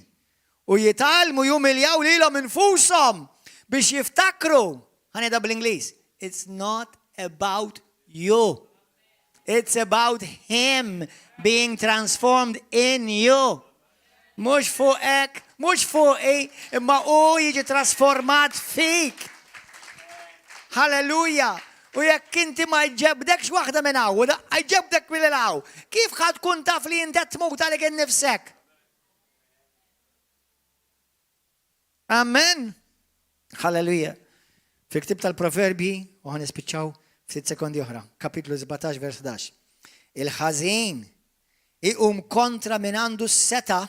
u jitgħallmu jumiljaw lilhom infushom biex jiftakru, ħa ngħidha bl-Ingliż, it's not about you. It's about him being transformed in you. Mhux fuqek, mhux fuqi, imma hu jiġi trasformat fik. Halleluja! U jekk inti ma jġebdekx waħda minn hawn, u daqqa jġebdek minn hawn, kif ħa tkun taf li inti qed tmut għalik innifsek? Amen! Halleluja! Fil-ktib tal-Proverbji, u ħa nispiċċaw ftit sekondi oħra, kapitlu 17 vers 11. Il-ħażin iqum kontra min għandu s-seta,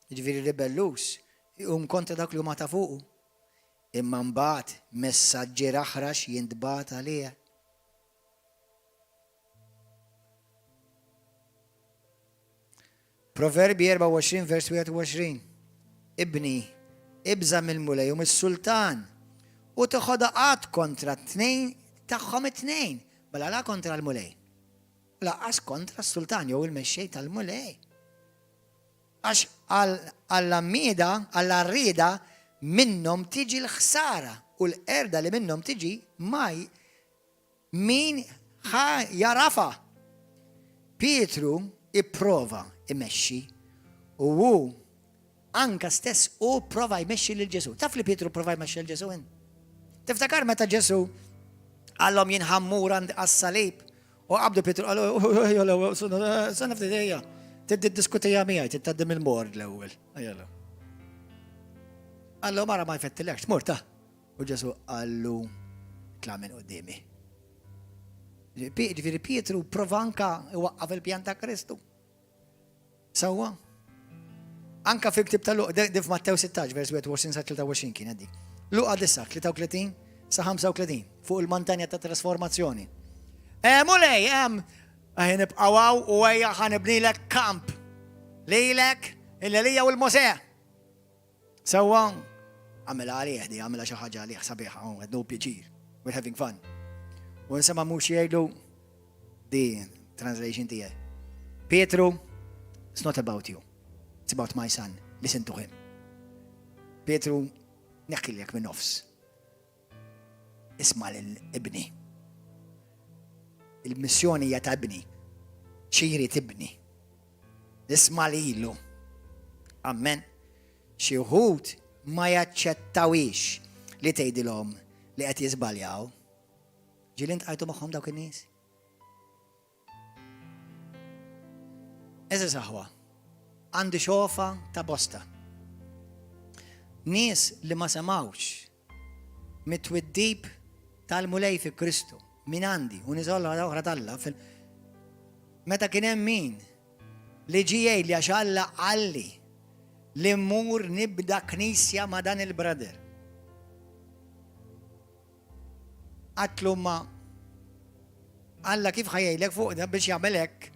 jiġifieri ribellus, iqum kontra dawk li huma ta' fuqu. Imma mbagħad messaġġier aħrax jintbagħat għalih. Proverbji 24 vers 21. Ibni, ibża' mill-Mulej u mis-sultan, u teħodha qatt kontra t-tnejn tagħhom it-tnejn, mela la kontra l-Mulej, u lanqas kontra s-sultan jew il-mexxej tal-Mulej. Għax għall-għammieda, għall-għarrieda minnhom tiġi l-ħsara, u l-qerda li minnhom tiġi ma Min ħa jagħrafha? Pietru ipprova jmexxi u hu anka stess hu prova jmexxi lil Ġesù. Taf li Pietru prova jmexxi lil Ġesù int? Tiftakar meta Ġesù qallhom jien ħammur għas-salib u qabdu Pietru qalu sanna ftit ejja. Tiddiskutija miegħi, titgħaddi mill-mord l-ewwel. Ejja. Qallu mara ma jfettilekx, tmur ta' U Ġesù qallu, Itla' minn quddiemi. Ġifieri Pietru prova anka iwaqqaf il-pjan ta' Kristu. Sewwa? Anka fil-ktib ta' Luqa, din f'Mattew 16, vers 21 sa 23 kienet dik. Luqa 9, 33 sa 35, fuq il-montanja ta' trasformazzjoni. Eh, mulej, hemm, aħi nibqgħu hawn u ejja ħa nibnilek kamp. Lilek, il-Elija u l-Mosè. Sewwa, għamilha għalih di, għamilha xi ħaġa għalih sabiħa, oh, qed pjaċir. We're having fun. U nsema' mhux jgħidlu di translation tiegħi. Pietru, it's not about you. It's about my son. Listen to him. Pietru, neħkilek minn nofs. Isma' lil ibni. Il-missjoni hija ta' ibni. Xi jrid ibni. Isma' lilu. Amen. Xi wħud ma jaċċettawhiex li tgħidilhom li qed jiżbaljaw. Ġieli ntqajtu magħhom dawk in-nies? Eżis aħwa, għandi xofa ta' bosta. Nies li ma semawx mit-twiddib tal-Mulej fi Kristu minn għandi u nies oħra t'Alla fil meta kien hemm min li ġie jgħidli għax Alla qalli li mmur nibda knisja ma' dan il-brother. Għatlu ma Alla kif ħa jgħidlek fuq da biex jagħmel hekk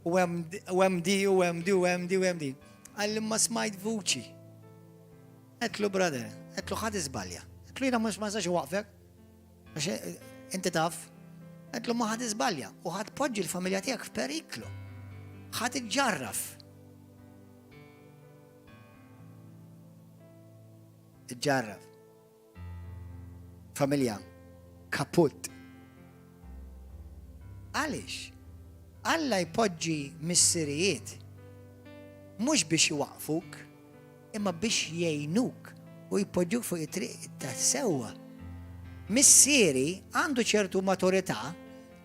u hemm di u hemm di u hemm di u hemm di. Qalli ma smajt vuċi. Għedtlu brother, għedtlu ħadd iżbalja. Għedtlu jiena mhux ma nistax waqfek. Għax eh, inti taf. Għedtlu ma ħadd iżbalja u ħadd poġġi l-familja tiegħek f'periklu. Ħadd iġġarraf. Iġġarraf. Familja, kaput. Għaliex? Alla jpoġġi missirijiet mhux biex iwaqqfuk, imma biex jgħinuk u jpoġġuk fuq it-triq tas-sewwa. Missieri għandu ċertu maturità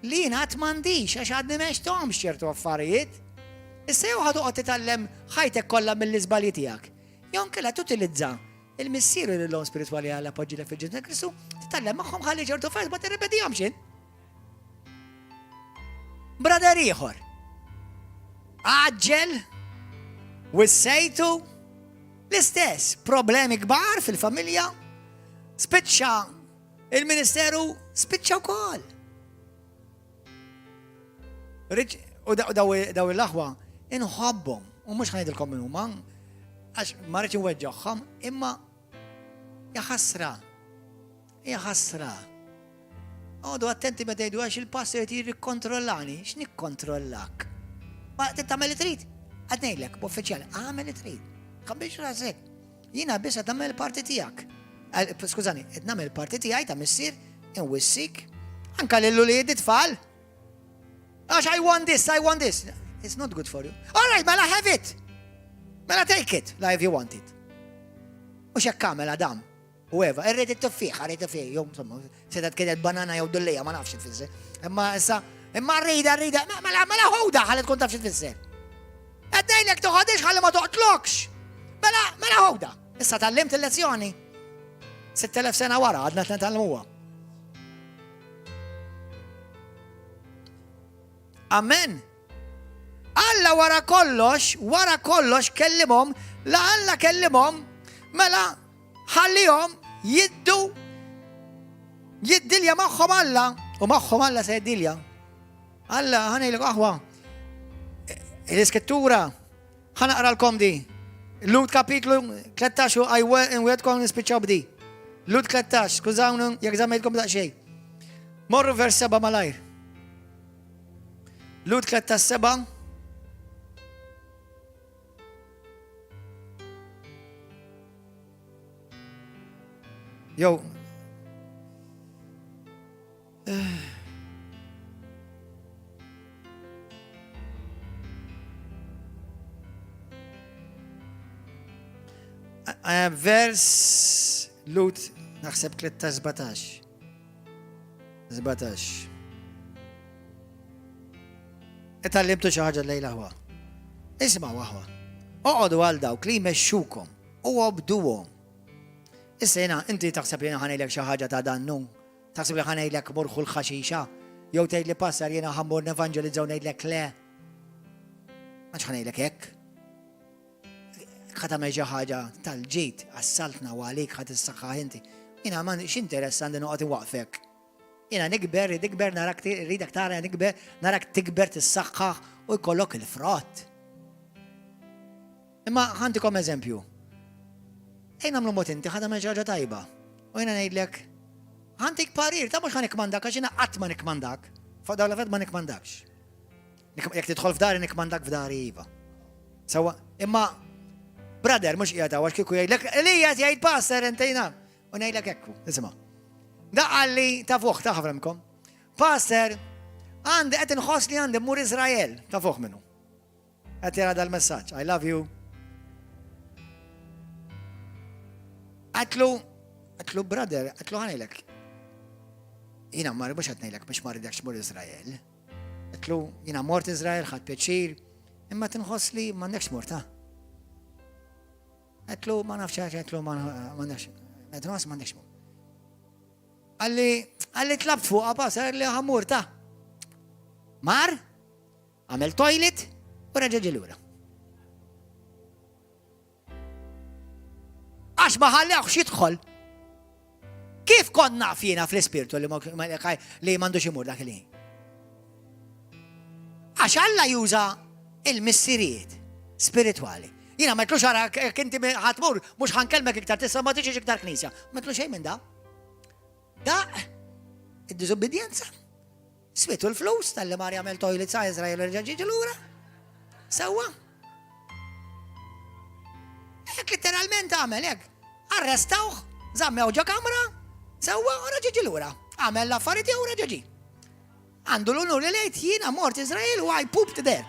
li jien għad m'għandix għax għadni m'għexthomx ċertu affarijiet. Issa jew ħa toqgħod titgħallem ħajtek kollha mill-iżbalji tiegħek, jew inkella tutilizza Il-Missier u l-Omm Spiritwali Alla poġġilek fil-ġisem ta' Kristu, titgħallem magħhom ħalli ċertu affarijiet ma tirrepetihomx int. Brother ieħor. Għaġġel, wissejtu, l-istess, problemi kbar fil-familja, spiċċa il-ministeru spiċċa wkoll. U daw l-aħwa inħobbhom u mhux ħanejdilkom min huma għax ma rridx inweġġagħhom imma jaħasra. Jaħasra. Għodu attenti meta jgħidu għax il-pastor qed jirrikkontrollani, x'nikkontrollak? Ma trid tagħmel li trid? Qed ngħidlek b'uffiċjal, agħmel li trid. Tħabbix rasek. Jiena biss qed nagħmel il-parti tiegħek. Eh, skużani, qed nagħmel il-parti tiegħi ta' missier inwissik anka lil uliedi tfal. Għax I want this, I want this. It's not good for you. All right, mela have it. Mela take it, la if you want it. U xekk għamel Adam u Eva, irrid it-tuffieħ, irrid it-tuffieħ, jew insomma, sedat kienet banana jew dullija, ma nafx tfisser. Imma issa, imma rrida, rrida, mela mela ħuda ħalli tkun taf xi tfisser. Qed ngħidlek toħodix ħalli ma toqtlokx. Mela, mela ħuda. Issa tgħallimt il-lezzjoni. 6000 sena wara għadna qed nitgħallmuha. Amen. Alla wara kollox, wara kollox kellimhom, la Alla kellimhom, mela ħallihom jiddu jiddilja magħhom Alla u magħhom Alla se jiddilja. Alla ħanejlek aħwa. L-iskrittura Ħa naqralkom di. Lud kapitlu 13 u inwedkom nispiċċaw b'di. Lud 13, skużawni jekk żammejtkom daqsxejn. Morru vers 7 malajr. Lud 13 7. Jew Eh, vers Lut naħseb 13 17. 17. Itallimtu xi ħaġa lejla ħwa. Isma' aħwa. Oqogħdu għal dawk li jmexxukom u obduhom. Issa jiena inti taħseb li jiena ħa ngħidlek xi ħaġa ta' dannu? Taħseb li ħa ngħidlek mur ħu l-ħaxixa? Jew tgħidli pastor jiena ħa mmur nevanġelizza u ngħidlek le? M'għadx ħa ngħidlek hekk. Ħa tagħmel xi ħaġa tal-ġid għas-saltna u għalik ħa tissaħħaħ inti. Jiena ma x'interess għandi noqgħod inwaqfek. Jiena nikber, rrid ikber, narak rridek tara nikber, narak tikber tissaħħaħ u jkollok il-frott. Imma ħantikom eżempju. Ejn nagħmlu mod inti ħa tagħmel xi ħaġa tajba. U jiena ngħidlek, ħantik parir, ta' mhux ħa nikkmandak għax jiena qatt ma nikkmandak. Fuq dawn l-affarijiet ma nikkmandakx. Jekk tidħol f'dari nikkmandak f'dari iva. Sawa, imma brother mhux qiegħed għax kieku jgħidlek li qed jgħid pastor intejna. U ngħidlek hekk, isma'. Da qalli ta' fuq ta' ħafna Pastor, għandi qed inħoss li għandi mmur Iżrael, ta' fuq minnu. Qed jara dal-messaġġ. I love you. Għatlu, għatlu brother, għatlu ħanilek. Jina mar mhux qed ngħidlek biex ma rridekx mur Iżrael. Għatlu, jina mort Iżrael, ħadd pjaċir, imma tinħoss li m'għandekx mort ta' Għatlu ma nafx għax għatlu ma nafx. Għatlu m'għandekx mort. Għalli, għalli tlabt fuq pasar li ħamur ta' Mar, Għamel toilet u reġa' ġie lura. Għax ma ħallewhx jidħol. Kif? Kif kont naf jiena fl-ispirtu li m'għandux imur dak il-ħin? Għax Alla juża il-missirijiet spiritwali. Jiena ma jtlux ara jekk inti ħa tmur, mhux ħa nkellmek iktar tista' ma tiġix iktar knisja. Ma jtlu xejn minn da. Daq id-diżubbidjenza. Switu l-flus tal-li mar jagħmel toilet sa Izrael u reġa' ġie lura. Sewwa. Hekk litteralment għamel hekk. Arrestawh, żammew ġo kamra, sewwa u reġa' ġie lura. Għamel l-affari tiegħu u reġa' ġie. Għandu l-unur li lejt jiena mort Izrael u I pooped there.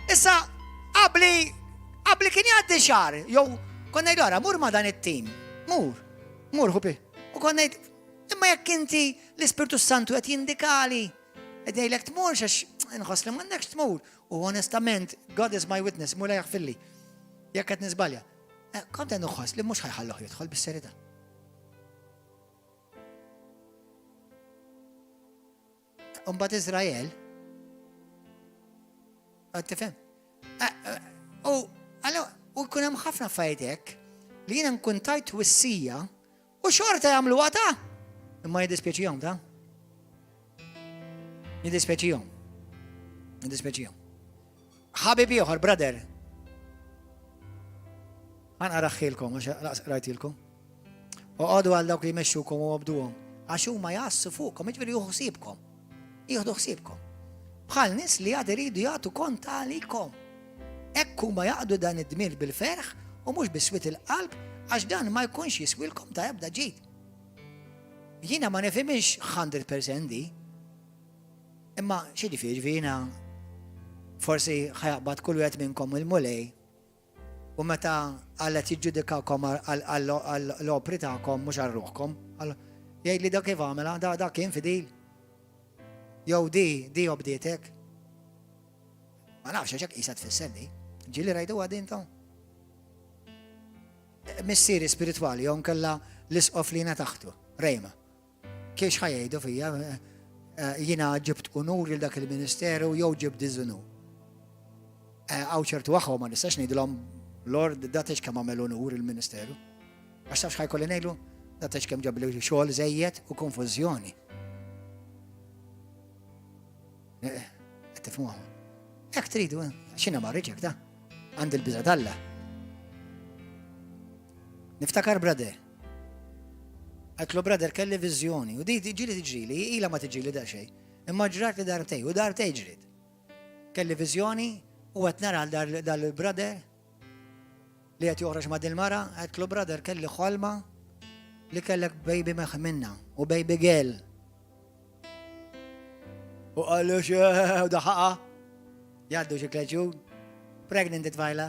Issa, qabli, qabli kien jgħaddi xahar, jew konna ngħidu ara, mur ma' dan it-tim, mur, mur ħubi. U konna ngħid, imma jekk inti l-Ispirtu Santu qed jindikali, qed jgħidlek tmurx għax inħoss li m'għandekx tmur. U onestament, God is my witness, mula jaħfilli. Jekk qed niżbalja. Eh, kont qed nħoss li mhux ħajħalluh jidħol bis-serjetà. Umbagħad Iżrael Qed tifhem? Eh, eh, u u jkun hemm ħafna affarijiet hekk li jiena nkun tajt wissija u xorta jagħmluha ta' imma jiddispjaċihom ta' Jiddispjaċihom. Jiddispjaċihom. Ħabib ieħor, brother. Ħanqaraħħilkom għax laqs qrajtilkom. Oqogħdu għal dawk li jmexxukom u obduhom, għax huma jgħassu fuqkom, jiġifieri jieħu ħsiebkom. Jieħdu ħsiebkom. Bħal nies li għad iridu jagħtu kont għalikom. Hekk huma jaqdu dan id-dmir bil-ferħ u mhux bi swied il-qalb għax dan ma jkunx jiswilkom ta' ebda ġid. Jiena ma nifhimhiex 100% di. Imma x'jiġifieri jiena forsi ħa jaqbad kull wieħed minnkom il-Mulej U meta Alla qed jiġġudikakom għall-opri tagħkom mhux għal ruħkom, jgħidli dak kif għamela, da dak kien fidil. Jew di, di obdietek. Ma nafx għax hekk qisha tfisser di. Ġieli rajtuha din intom? Missieri spiritwali jew nkella l-isqof li jiena taħtu, Rejma. Kiex ħa jgħidu fija, jiena ġibt unur lil dak il-ministeru jew ġibt diżunur. Hawn ċertu aħwa ma nistax ngħidilhom Lord, da tgħidx kemm għamel unur il-ministeru. Għax taf x'ħajkolli ngħidlu? Da tgħidx kemm ġabli xogħol żejjed u konfużjoni. Qed tifhmuha? Hekk tridu, x'inha ma rridx hekk ta' għandi l-biża' t'Alla. Niftakar brother. Għedtlu brother kelli viżjoni u di ġieli tiġrili, ilha ma tiġrili daqsxejn. Imma ġrat li darbtej u darbtej ġriet. Kelli viżjoni u qed nara dal-brother li qed joħroġ ma' dil-mara, għedtlu brother kelli ħolma li kellek baby minna u baby girl. U qallu u daħaqa. Jgħaddu xi tliet xhur. Pregnant it-tfajla.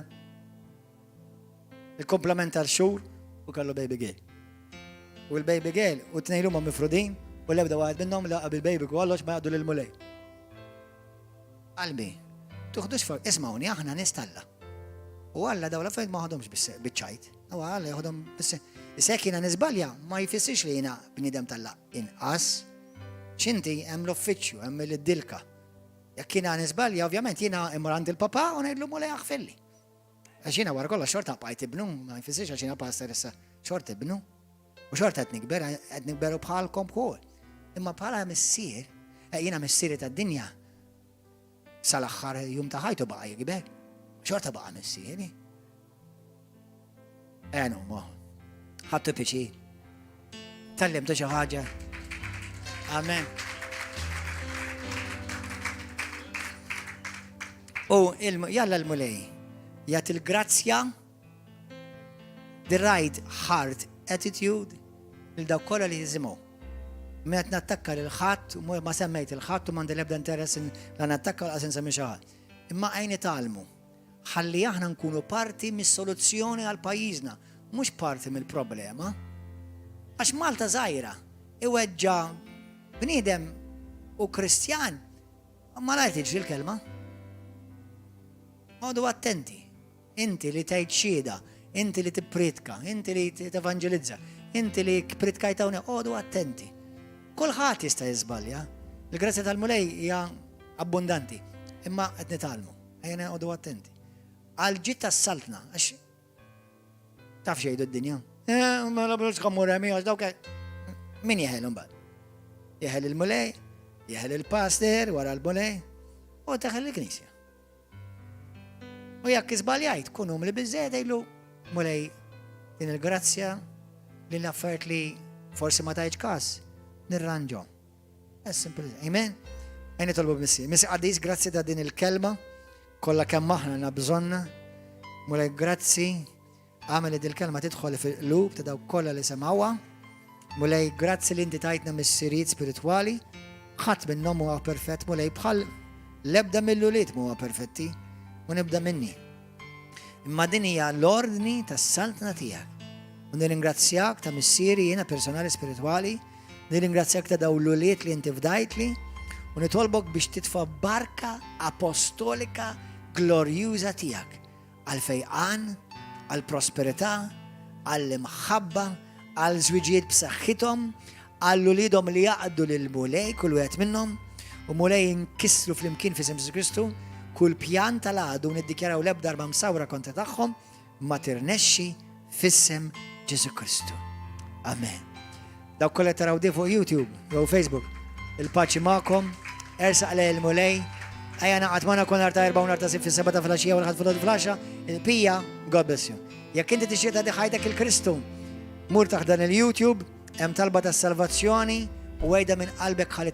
Il-komplement tal-xhur u kellu baby girl. U l-baby girl u t-tnejn huma mifrudin u l-ebda waħed minnhom laqa bil-baby kollox ma jaqdu lil-mulej. Qalbi, tuħdux for, ismawni aħna nies t'Alla. U Alla dawn l-affarijiet ma ħadhomx biċ-ċajt. U Alla joħodhom bis Issa jekk jiena niżbalja ma jfissirx li jiena bniedem t'Alla inqas. X'inti hemm l-uffiċċju, hemm il-dilka. Jekk jiena niżbalja, ovvjament jiena immur għand il-papà u ngħidlu Mulej aħfirli. Għax jiena wara kollox xorta bqajt ibnu, ma jfissirx għax jiena pastor issa, xorta ibnu. U xorta qed nikber, qed nikberu bħalkom ukoll. Imma bħala missier, eh, jiena missieri tad-dinja, sal-aħħar jum ta' ħajtu baqa' jikber. Xorta baqa' missieri. Enu, mo. Ħattu piċi. Tallimtu xi ħaġa. Amen. U jalla l-mulej jagħti l-grazzja the right heart attitude lil dawk kollha li jisimgħu. Meta nattakka lil ħadd, ma semmejt il-ħadd u m'għandi l-ebda interess la nattakka u laqas insemmi xi ħadd. Imma għajni tgħallmu. Ħalli aħna nkunu parti mis-soluzzjoni għal pajjiżna, mhux parti mill-problema. Għax Malta żgħira, iweġġa' bniedem u Kristjan, malajr tiġri l-kelma. Għodu attenti. Inti li tgħid xhieda, inti li tippriedka, inti li tevanġelizza, inti li pritkajt hawnhekk, għodu attenti. Kulħadd jista' jiżbalja. Il-grazzja tal-Mulej hija abbundanti, imma qed nitgħallmu. Ejja noqogħdu attenti. Għall-ġid tas-saltna, għax taf xejdu d-dinja. Eh, ma la tkommur hemm għax dawk min jeħel imbagħad? Jeħel il-Mulej, jeħel il-pastor wara l-Mulej, u teħel il-Knisja. U jekk iżbaljajt, kun umli biżżejjed għidlu Mulej din il-grazzja li l-affarijiet li forsi ma tajtx kas, nirranġo. As simple as Amen. Ejja nitolbu Missier. Missier qaddis, grazzi ta' din il-kelma, kollha kemm aħna għandna bżonnha. Mulej, grazzi, agħmel li dil-kelma tidħol fil-qlub ta' dawk kollha li semgħuha. Mulej, grazzi li inti tajtna missirijiet spiritwali, ħadd minnhom huwa perfett, Mulej, bħal l-ebda mill-ulied huwa perfetti, u nibda minni. Imma din hija l-ordni tas-saltna tiegħek. U nirringrazzjak ta' missieri jiena personali spiritwali, nirringrazzjak ta' dawn l-ulied li inti fdajtli, u nitolbok biex titfa' barka apostolika glorjuża tiegħek għal fejqan, għal prosperità, għall-imħabba, għal żwiġijiet b'saħħithom, għal uliedhom li jaqdu lil Mulej kull wieħed minnhom, u Mulej inkissru flimkien f'isem Ġesù Kristu kull pjan tal-għadu niddikjaraw l-ebda arma msawra kontra tagħhom ma tirnexxi f'isem Ġesù Kristu. Amen. Dawk kollha taraw di fuq YouTube jew Facebook. Il-paċi magħkom, ersaq lejn il-Mulej, ejja naqgħod magħna kull nhar ta' Erbgħa u nhar ta' Sibt fis-7 ta' filgħaxija u l-Ħadd filgħodu fl-10, il-pija, God bless you. Jekk inti tixtieq tagħti ħajtek lil Kristu, mur taħt dan il-YouTube, hemm talba tas-salvazzjoni u għidha minn qalbek ħalli